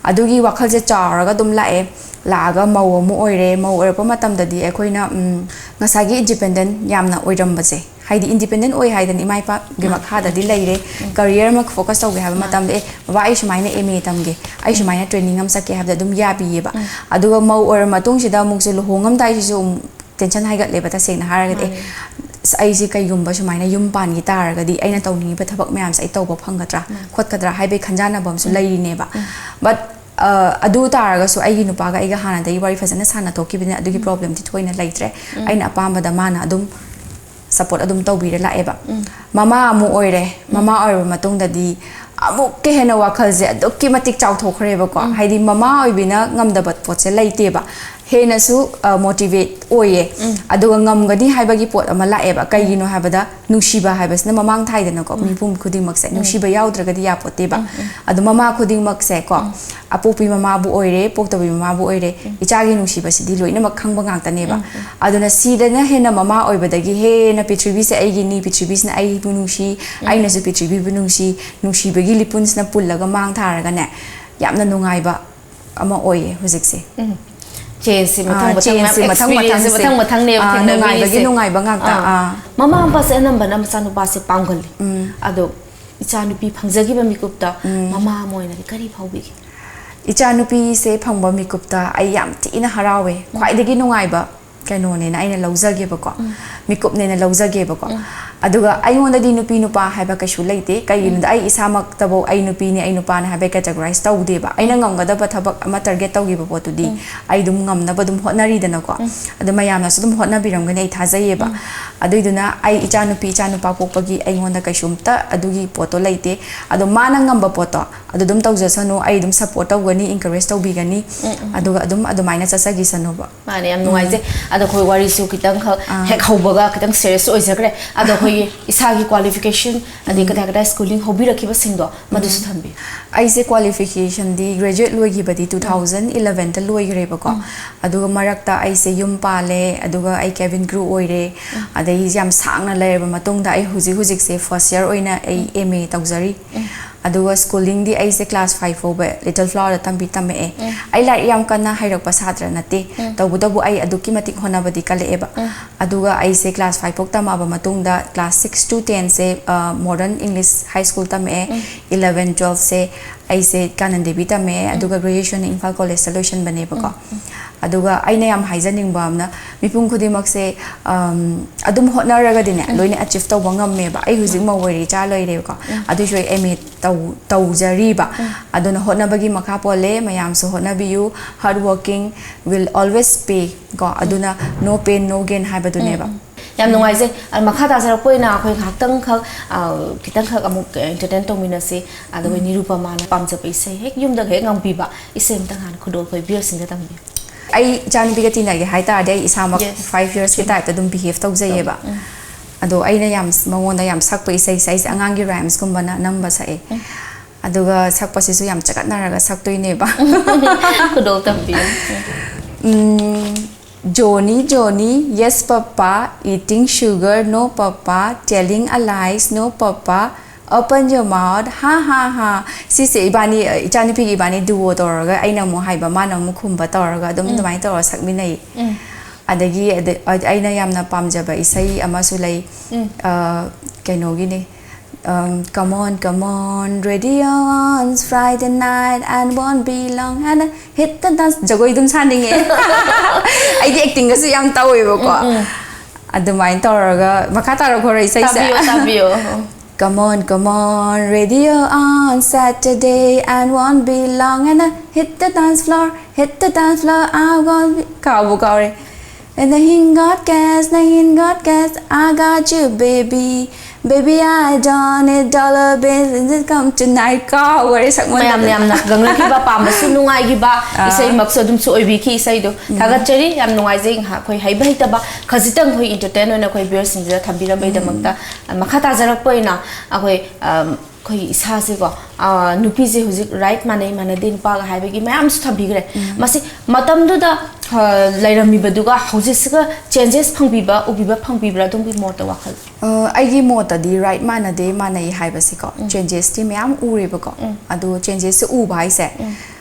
ꯑꯗꯨꯒꯤ ꯋꯥꯈꯜꯁꯦ ꯆꯥꯎꯔꯒ ꯑꯗꯨꯝ ꯂꯥꯛꯑꯦ꯫ ꯂꯥꯛꯑꯒ ꯃꯧ ꯑꯃ ꯑꯣꯏꯔꯦ꯫ ꯃꯧ ꯑꯣꯏꯔꯛꯄ ꯃꯇꯝꯗꯗꯤ ꯑꯩꯈꯣꯏꯅ, ꯎꯝ, ꯉꯁꯥꯏꯒꯤ ꯏꯟꯗꯤꯄꯦꯟꯗꯦꯟ ꯌꯥꯝꯅ ꯑꯣꯏꯔꯝꯕꯁꯦ, ꯍꯥꯏꯗꯤ ꯏꯟꯗꯤꯄꯦꯟꯗꯦꯟ ꯑꯣꯏ ꯍꯥꯏꯗꯅ ꯏꯃꯥ ꯏꯄꯥꯒꯤ ꯃꯈꯥꯗꯗꯤ ꯂꯩꯔꯦ꯫ ꯀꯔꯤꯌꯔ ꯑꯃ ꯐꯣꯀꯁ ꯇꯧꯒꯦ ꯍꯥꯏꯕ ꯃꯇꯝꯗ, "ꯑꯦ, ꯕꯕꯥ, ꯑꯩ ꯁꯨꯃꯥꯏꯅ ꯑꯦꯝ ꯑꯦ ꯇꯝꯒꯦ, ꯑꯩ ꯁꯨꯃꯥꯏꯅ ꯇ꯭ꯔꯦꯅꯤꯡ ꯑꯃ ꯆꯠꯀꯦ" ꯍꯥꯏꯕꯗ ꯑꯗꯨꯝ ꯌꯥꯕꯤꯌꯦꯕ꯫ ꯑꯗꯨꯒ ꯃꯧ ꯑꯣꯏꯔ ꯃꯇꯨꯡꯁꯤꯗ ꯑꯃꯨꯛꯁꯨ ꯂꯨꯍꯣꯡꯉꯝꯗꯥꯏꯁꯤꯁꯨ ꯑꯃꯨꯛ ꯇꯦꯟꯁꯟ ꯍꯥꯏꯒꯠꯂꯦꯕ, ꯇꯁꯦꯡꯅ ꯍꯥꯏꯔꯒꯗꯤ꯫ "ꯑꯦ, ꯑꯁ, ꯑꯩꯁꯦ ꯀꯩꯒꯨꯝꯕ ꯁꯨꯃꯥꯏꯅ ꯌꯨꯝ ꯄꯥꯟꯈꯤ ꯇꯥꯔꯒꯗꯤ ꯑꯩꯅ ꯇꯧꯅꯤꯡꯉꯤꯕ ꯊꯕꯛ ꯃꯌꯥꯝꯁꯦ ꯑꯩ ꯇꯧꯕ ꯐꯪꯒꯗ꯭ꯔꯥ, ꯈꯣꯠꯀꯗ꯭ꯔꯥ?" ꯍꯥꯏꯕꯒꯤ ꯈꯟꯖꯥꯟꯅꯕ ꯑꯃꯁꯨ ꯂꯩꯔꯤꯅꯦꯕ꯫ ꯕꯠ, ꯑ, ꯑꯗꯨ ꯇꯥꯔꯒꯁꯨ ꯑꯩꯒꯤ ꯅꯨꯄꯥꯒ ꯑꯩꯒ ꯍꯥꯟꯅꯗꯒꯤ ꯋꯥꯔꯤ ꯐꯖꯅ ꯁꯥꯟꯅ ꯊꯣꯛꯈꯤꯕꯅꯤꯅ ꯑꯗꯨꯒꯤ ꯄ꯭ꯔꯣꯕ꯭ꯂꯦꯝꯗꯤ ꯊꯣꯏꯅ ꯂꯩꯇ꯭ꯔꯦ꯫ ꯑꯩꯅ ꯑꯄꯥꯝꯕꯗ ꯃꯥꯅ ꯑꯗꯨꯝ ꯁꯞꯄꯣꯔꯠ ꯑꯗꯨꯝ ꯇꯧꯕꯤꯔ ꯂꯥꯛꯑꯦꯕ꯫ ꯃꯃꯥ ꯑꯃꯨꯛ ꯑꯣꯏꯔꯦ꯫ ꯃꯃꯥ ꯑꯣꯏꯔꯕ ꯃꯇꯨꯡꯗꯗꯤ ꯑꯃꯨꯛꯀ ꯍꯦꯟꯅ ꯋꯥꯈꯜꯁꯦ ꯑꯗꯨꯛꯀꯤ ꯃꯇꯤꯛ ꯆꯥꯎꯊꯣꯛꯈ꯭ꯔꯦꯕꯀꯣ꯫ ꯍꯥꯏꯗꯤ ꯃꯃꯥ ꯑꯣꯏꯕꯤꯅ ꯉꯝꯗꯕ ꯄꯣꯠꯁꯦ ꯂꯩꯇꯦꯕ꯫ ꯍꯦꯟꯅꯁꯨ ꯃꯣꯇꯤꯚꯦꯠ ꯑꯣꯏꯌꯦ꯫ ꯑꯗꯨꯒ ꯉꯝꯒꯅꯤ ꯍꯥꯏꯕꯒꯤ ꯄꯣꯠ ꯑꯃ ꯂꯥꯛꯑꯦꯕ꯫ ꯀꯩꯒꯤꯅꯣ ꯍꯥꯏꯕꯗ, ꯅꯨꯡꯁꯤꯕ ꯍꯥꯏꯕꯁꯤꯅ ꯃꯃꯥꯡ ꯊꯥꯏꯗꯅꯀꯣ, ꯃꯤꯄꯨꯝ ꯈꯨꯗꯤꯡꯃꯛꯁꯦ ꯅꯨꯡꯁꯤꯕ ꯌꯥꯎꯗ꯭ꯔꯒꯗꯤ ꯌꯥꯄꯣꯠꯇꯦꯕ꯫ ꯑꯗꯣ ꯃꯃꯥ ꯈꯨꯗꯤꯡꯃꯛꯁꯦ ꯀꯣ, ꯑꯄꯣꯛꯄꯤ ꯃꯃꯥꯕꯨ ꯑꯣꯏꯔꯦ, ꯄꯣꯛꯇꯕꯤ ꯃꯃꯥꯕꯨ ꯑꯣꯏꯔꯦ, ꯏꯆꯥꯒꯤ ꯅꯨꯡꯁꯤꯕꯁꯤꯗꯤ ꯂꯣꯏꯅꯃꯛ ꯈꯪꯕ ꯉꯥꯛꯇꯅꯦꯕ꯫ ꯑꯗꯨꯅ ꯁꯤꯗꯅ ꯍꯦꯟꯅ ꯃꯃꯥ ꯑꯣꯏꯕꯗꯒꯤ ꯍꯦꯟꯅ ꯄ꯭ꯔꯤꯊꯤꯕꯤꯁꯦ ꯑꯩꯒꯤꯅꯤ, ꯄ꯭ꯔꯤꯊꯤꯕꯤꯁꯤꯅ ꯑꯩꯕꯨ ꯅꯨꯡꯁꯤ, ꯑꯩꯅꯁꯨ ꯄ꯭ꯔꯤꯊꯤꯕꯤꯕꯨ ꯅꯨꯡꯁꯤ, ꯅꯨꯡꯁꯤꯕꯒꯤ ꯂꯤꯄꯨꯟꯁꯤꯅ ꯄꯨꯜꯂꯒ ꯃꯥꯡ ꯊꯥꯔꯒꯅꯦ, ꯌꯥꯝꯅ ꯅꯨꯡꯉꯥꯏꯕ ꯑꯃ ꯑꯣꯏꯌꯦ ꯍꯧꯖꯤꯛꯁꯦ꯫ ꯆꯦꯟꯖꯁꯦ ꯃꯊꯪ ꯑꯥ, ꯃꯊꯪ ꯃꯌꯥꯝ, ꯆꯦꯟꯖꯁꯦ ꯃꯊꯪ ꯃꯊꯪ experienceꯁꯦ ꯁꯦ꯫ ꯃꯊꯪ ꯃꯊꯪꯅꯦꯕ ꯑꯥ, ꯊꯦꯡꯅꯕꯤꯔꯤꯁꯦ꯫ ꯅꯨꯡꯉꯥꯏꯕꯒꯤ ꯅꯨꯡꯉꯥꯏꯕ ꯉꯥꯛꯇ꯫ ꯑꯥ꯫ ꯑꯥ꯫ ꯃꯃꯥ ꯃꯄꯥꯁꯦ ꯑꯅꯝꯕꯅ ꯃꯆꯥꯅꯨꯄꯥꯁꯦ ꯄꯥꯝꯒꯜꯂꯤ꯫ ꯑꯗꯣ ꯏꯆꯥꯅꯨꯄꯤ ꯐꯪꯖꯈꯤꯕ ꯃꯤꯀꯨꯞꯇ ꯃꯃꯥ ꯑꯃ ꯑꯣꯏꯅꯗꯤ ꯀꯔꯤ ꯐꯥꯎꯕꯤꯒꯦ? ꯏꯆꯥꯅꯨꯄꯤꯁꯦ ꯐꯪꯕ ꯃꯤꯀꯨꯞꯇ ꯑꯩ ꯌꯥꯝ ꯊꯤꯅ ꯍꯔꯥꯎꯋꯦ꯫ ꯈ꯭ꯋꯥꯏꯗꯒꯤ ꯅꯨꯡꯉꯥꯏꯕ ꯀꯩꯅꯣꯅꯦꯅ ꯑꯩꯅ ꯂꯧꯖꯒꯦꯕꯀꯣ, ꯃꯤꯀꯨꯞꯅꯦꯅ ꯂꯧꯖꯒꯦꯕꯀꯣ꯫ ꯑꯗꯨꯒ ꯑꯩꯉꯣꯟꯗꯗꯤ ꯅꯨꯄꯤ ꯅꯨꯄꯥ ꯍꯥꯏꯕ ꯀꯩꯁꯨ ꯂꯩꯇꯦ꯫ ꯀꯩꯒꯤꯅꯣꯗ, ꯑꯩ ꯏꯁꯥꯃꯛꯇꯕꯨ ꯑꯩ ꯅꯨꯄꯤꯅꯦ, ꯑꯩ ꯅꯨꯄꯥꯅꯦ ꯍꯥꯏꯕ categorize ꯇꯧꯗꯦꯕ꯫ ꯑꯩꯅ ꯉꯝꯒꯗꯕ ꯊꯕꯛ ꯑꯃ target ꯇꯧꯈꯤꯕ ꯄꯣꯠꯇꯨꯗꯤ ꯑꯩ ꯑꯗꯨꯝ ꯉꯝꯅꯕ ꯑꯗꯨꯝ ꯍꯣꯠꯅꯔꯤꯗꯅꯀꯣ꯫ ꯑꯗꯣ ꯃꯌꯥꯝꯅꯁꯨ ꯑꯗꯨꯝ ꯍꯣꯠꯅꯕꯤꯔꯝꯒꯅꯤ, ꯑꯩ ꯊꯥꯖꯩꯌꯦꯕ꯫ ꯑꯗꯨꯏꯗꯨꯅ ꯑꯩ ꯏꯆꯥꯅꯨꯄꯤ ꯏꯆꯥꯅꯨꯄꯥ ꯄꯣꯛꯄꯒꯤ ꯑꯩꯉꯣꯟꯗ ꯀꯩꯁꯨꯝꯇ ꯑꯗꯨꯒꯤ ꯄꯣꯠꯇꯣ ꯂꯩꯇꯦ꯫ ꯑꯗꯣ ꯃꯥꯅ ꯉꯝꯕ ꯄꯣꯠꯇꯣ ꯑꯗꯨ ꯑꯗꯨꯝ ꯇꯧꯖꯁꯅꯨ, ꯑꯩ ꯑꯗꯨꯝ support ꯇꯧꯒꯅꯤ, encourage ꯇꯧꯕꯤꯒꯅꯤ꯫ ꯑꯗꯨꯒ ꯑꯗꯨꯝ ꯑꯗꯨꯃꯥꯏꯅ ꯆꯠꯆꯈꯤꯁꯅꯨꯕ꯫ ꯃꯥꯅꯦ, ꯌꯥꯝ ꯅꯨꯡꯉꯥꯏꯖꯩ꯫ ꯑꯗꯣ ꯑꯩꯈꯣꯏ ꯋꯥꯔꯤꯁꯨ ꯈꯤꯇꯪꯈꯛ ꯑꯥ꯫ ꯍꯦꯛ ꯍꯧꯕꯒ ꯈꯤꯇꯪ serious ꯑꯣꯏꯖꯈ꯭ꯔꯦ꯫ ꯑꯗꯣ ꯑꯩꯈꯣꯏꯒꯤ ꯏꯁꯥꯒꯤ qualification, ꯑꯗꯩ ꯀꯗꯥꯏ ꯀꯗꯥꯏ schooling ꯍꯧꯕꯤꯔꯛꯈꯤꯕꯁꯤꯡꯗꯣ, ꯃꯗꯨꯁꯨ ꯊꯝꯕꯤꯌꯨ꯫ ꯑꯩꯁꯦ qualificationꯗꯤ graduate ꯂꯣꯏꯈꯤꯕꯗꯤ two thousand elevenꯗ ꯂꯣꯏꯈ꯭ꯔꯦꯕꯀꯣ꯫ ꯑꯗꯨꯒ ꯃꯔꯛꯇ ꯑꯩꯁꯦ ꯌꯨꯝ ꯄꯥꯜꯂꯦ, ꯑꯗꯨꯒ ꯑꯩ cabin crew ꯑꯣꯏꯔꯦ꯫ ꯑꯗꯩ ꯌꯥꯝ ꯁꯥꯡꯅ ꯂꯩꯔꯕ ꯃꯇꯨꯡꯗ ꯑꯩ ꯍꯧꯖꯤꯛ ꯍꯧꯖꯤꯛꯁꯦ first year ꯑꯣꯏꯅ ꯑꯩ M A ꯇꯧꯖꯔꯤ꯫ ꯑꯗꯨꯒ schoolingꯗꯤ ꯑꯩꯁꯦ class five ꯐꯥꯎꯕ Little Flowerꯗ ꯇꯝꯕꯤ ꯇꯝꯃꯛꯑꯦ꯫ ꯑꯩ ꯂꯥꯏꯔꯤꯛ ꯌꯥꯝ ꯀꯟꯅ ꯍꯩꯔꯛꯄ ꯁꯥꯇ꯭ꯔ ꯅꯠꯇꯦ꯫ ꯇꯧꯕꯇꯕꯨ ꯑꯩ ꯑꯗꯨꯛꯀꯤ ꯃꯇꯤꯛ ꯍꯣꯠꯅꯕꯗꯤ ꯀꯜꯂꯛꯑꯦꯕ꯫ ꯑꯗꯨꯒ ꯑꯩꯁꯦ class five ꯐꯥꯎ ꯇꯝꯃꯛꯑꯕ ꯃꯇꯨꯡꯗ class six to tenꯁꯦ, ꯑ, Modern English High School ꯇꯝꯃꯛꯑꯦ꯫ Eleven twelveꯁꯦ ꯑꯩꯁꯦ ꯀꯥꯅꯟ ꯗꯦꯕꯤ ꯇꯝꯃꯛꯑꯦ꯫ ꯑꯗꯨꯒ graduationꯅ ꯏꯝꯐꯥꯜ Collegeꯇ ꯂꯣꯏꯁꯤꯟꯕꯅꯦꯕꯀꯣ꯫ ꯑꯗꯨꯒ ꯑꯩꯅ ꯌꯥꯝ ꯍꯥꯏꯖꯅꯤꯡꯕ ꯑꯃꯅ, ꯃꯤꯄꯨꯝ ꯈꯨꯗꯤꯡꯃꯛꯁꯦ, ꯑꯝ, ꯑꯗꯨꯝ ꯍꯣꯠꯅꯔꯒꯗꯤꯅꯦ, ꯂꯣꯏꯅ achieve ꯇꯧꯕ ꯉꯝꯃꯦꯕ꯫ ꯑꯩ ꯍꯧꯖꯤꯛ ꯃꯧ ꯑꯣꯏꯔꯦ, ꯏꯆꯥ ꯂꯩꯔꯦꯕꯀꯣ꯫ ꯑꯗꯨꯏꯁꯨ ꯑꯩ M A ꯇꯧ-, ꯇꯧꯖꯔꯤꯕ꯫ ꯑꯗꯨꯅ ꯍꯣꯠꯅꯕꯒꯤ ꯃꯈꯥ ꯄꯣꯜꯂꯦ, ꯃꯌꯥꯝꯁꯨ ꯍꯣꯠꯅꯕꯤꯌꯨ꯫ Hard working will always pay ꯀꯣ꯫ ꯑꯗꯨꯅ no pain, no gain ꯍꯥꯏꯕꯗꯨꯅꯦꯕ꯫ ꯌꯥꯝ ꯅꯨꯡꯉꯥꯏꯖꯩ꯫ ꯑ, ꯃꯈꯥ ꯇꯥꯖꯔꯛꯄ ꯑꯣꯏꯅ ꯑꯩꯈꯣꯏ ꯉꯥꯏꯍꯥꯛꯇꯪꯈꯛ, ꯑ, ꯈꯤꯇꯪꯈꯛ ꯑꯃꯨꯛ entertain ꯇꯧꯃꯤꯟꯅꯁꯤ꯫ ꯑꯗꯨꯒ ꯅꯤꯔꯨꯄꯃꯥꯅ ꯄꯥꯝꯖꯕ ꯏꯁꯩ, ꯍꯦꯛ ꯌꯨꯝꯗꯒ ꯍꯦꯛ ꯉꯪꯕꯤꯕ ꯏꯁꯩ ꯑꯝꯇꯪ ꯍꯥꯟꯅ ꯈꯨꯗꯣꯜ ꯑꯩꯈꯣꯏ viewersꯁꯤꯡꯗ ꯇꯝꯕꯤꯌꯨ꯫ ꯑꯩ ꯏꯆꯥꯅꯨꯄꯤꯒ ꯇꯤꯟꯅꯒꯦ ꯍꯥꯏ ꯇꯥꯔꯗꯤ ꯑꯩ ꯏꯁꯥꯃꯛ Yes. Five yearsꯀꯤ typeꯇ ꯑꯗꯨꯝ behave ꯇꯧꯖꯩꯌꯦꯕ꯫ ꯎꯝ꯫ ꯑꯗꯣ ꯑꯩꯅ ꯌꯥꯝ ꯃꯉꯣꯟꯗ ꯌꯥꯝ ꯁꯛꯄ ꯏꯁꯩꯁꯦ ꯑꯩꯁꯦ ꯑꯉꯥꯡꯒꯤ rhymesꯀꯨꯝꯕꯅ ꯑꯅꯝꯕ ꯁꯛꯑꯦ꯫ ꯎꯝ꯫ ꯑꯗꯨꯒ ꯁꯛꯄꯁꯤꯁꯨ ꯌꯥꯝ ꯆꯒꯠꯅꯔꯒ ꯁꯛꯇꯣꯏꯅꯦꯕ꯫ ꯈꯨꯗꯣꯜ ꯇꯝꯕꯤꯌꯨ꯫ ꯎꯝ, Johnny, Johnny, yes, Papa, eating sugar, no, Papa, telling a lies, no, Papa, open your mouth, ha, ha, ha. ꯁꯤꯁꯦ ꯏꯕꯥꯅꯤ, ꯏꯆꯥꯅꯨꯄꯤꯒꯤ ꯏꯕꯥꯅꯤ duo ꯇꯧꯔꯒ ꯑꯩꯅ ꯑꯃꯨꯛ ꯍꯥꯏꯕ, ꯃꯥꯅ ꯑꯃꯨꯛ ꯈꯨꯝꯕ ꯇꯧꯔꯒ ꯑꯗꯨꯝ ꯎꯝ꯫ ꯑꯗꯨꯃꯥꯏꯅ ꯇꯧꯔꯒ ꯁꯛꯃꯤꯟꯅꯩ꯫ ꯎꯝ꯫ ꯑꯗꯒꯤ ꯑꯗ-, ꯑꯩꯅ ꯌꯥꯝꯅ ꯄꯥꯝꯖꯕ ꯏꯁꯩ ꯑꯃꯁꯨ ꯂꯩ꯫ ꯎꯝ꯫ ꯑ, ꯀꯩꯅꯣꯒꯤꯅꯤ꯫ Um, come on, come on, radio on, Friday night and won't be long and hit the dance. ꯖꯒꯣꯏ ꯑꯗꯨꯝ ꯁꯥꯅꯤꯡꯉꯦ꯫ ꯑꯩꯗꯤ actingꯒꯁꯨ ꯌꯥꯝ ꯇꯧꯋꯦꯕꯀꯣ꯫ ꯎꯝ, ꯎꯝ꯫ ꯑꯗꯨꯃꯥꯏꯅ ꯇꯧꯔꯒ ꯃꯈꯥ ꯇꯥꯔꯛꯈꯣꯔ ꯏꯁꯩꯁꯦ꯫ ꯇꯥꯕꯤꯌꯣ, ꯇꯥꯕꯤꯌꯣ꯫ Come on, come on, radio on, Saturday and won't be long and hit the dance floor, hit the dance floor, I won't be, ꯀꯥꯎꯕꯨ ꯀꯥꯎꯔꯦ꯫ And the hing got gas, the hing got gas, I got you, baby. Baby, I don't need dollar bills, and just come tonight. ꯀꯥꯎꯈꯔꯦ ꯁꯛꯃꯟꯗꯅ꯫ ꯃꯌꯥꯝꯅ ꯌꯥꯝꯅ ꯉꯪꯅꯈꯤꯕ, ꯄꯥꯝꯕꯁꯨ ꯅꯨꯡꯉꯥꯏꯈꯤꯕ ꯑꯥ꯫ ꯏꯁꯩꯃꯛꯁꯨ ꯑꯗꯨꯝꯁꯨ ꯑꯣꯏꯕꯤꯈꯤ ꯏꯁꯩꯗꯣ꯫ ꯎꯝ꯫ ꯊꯥꯒꯠꯆꯔꯤ, ꯌꯥꯝ ꯅꯨꯡꯉꯥꯏꯖꯩ꯫ ꯉꯥꯏꯍꯥꯛ ꯑꯩꯈꯣꯏ ꯍꯩꯕ ꯍꯩꯇꯕ ꯈꯖꯤꯛꯇꯪ ꯑꯩꯈꯣꯏ entertain ꯑꯣꯏꯅ ꯑꯩꯈꯣꯏ viewersꯁꯤꯡꯁꯤꯗ ꯊꯝꯕꯤꯔꯝꯕꯒꯤꯗꯃꯛꯇ꯫ ꯎꯝ꯫ ꯃꯈꯥ ꯇꯥꯖꯔꯛꯄ ꯑꯣꯏꯅ ꯑꯩꯈꯣꯏ, ꯑꯝ, ꯑꯩꯈꯣꯏꯒꯤ ꯏꯁꯥꯁꯦꯀꯣ, ꯑ, ꯅꯨꯄꯤꯁꯦ ꯍꯧꯖꯤꯛ right ꯃꯥꯟꯅꯩ ꯃꯥꯟꯅꯗꯦ ꯅꯨꯄꯥꯒ ꯍꯥꯏꯕꯒꯤ ꯃꯌꯥꯝꯁꯨ ꯊꯝꯕꯤꯈ꯭ꯔꯦ꯫ ꯎꯝ꯫ ꯃꯁꯤ ꯃꯇꯝꯗꯨꯗ, ꯑ, ꯂꯩꯔꯝꯃꯤꯕꯗꯨꯒ ꯍꯧꯖꯤꯛꯁꯤꯒ changes ꯐꯪꯕꯤꯕ, ꯎꯕꯤꯕ ꯐꯪꯕꯤꯕ꯭ꯔꯥ? ꯑꯗꯣꯝꯒꯤ ꯃꯣꯠꯇ, ꯋꯥꯈꯜ꯫ ꯑ, ꯑꯩꯒꯤ ꯃꯣꯠꯇꯗꯤ right ꯃꯥꯟꯅꯗꯦ ꯃꯥꯟꯅꯩ ꯍꯥꯏꯕꯁꯤꯀꯣ, ꯎꯝ꯫ Changesꯇꯤ ꯃꯌꯥꯝ ꯎꯔꯦꯕꯀꯣ꯫ ꯎꯝ꯫ ꯑꯗꯣ changesꯁꯦ ꯎꯕ ꯍꯥꯏꯁꯦ, ꯎꯝ꯫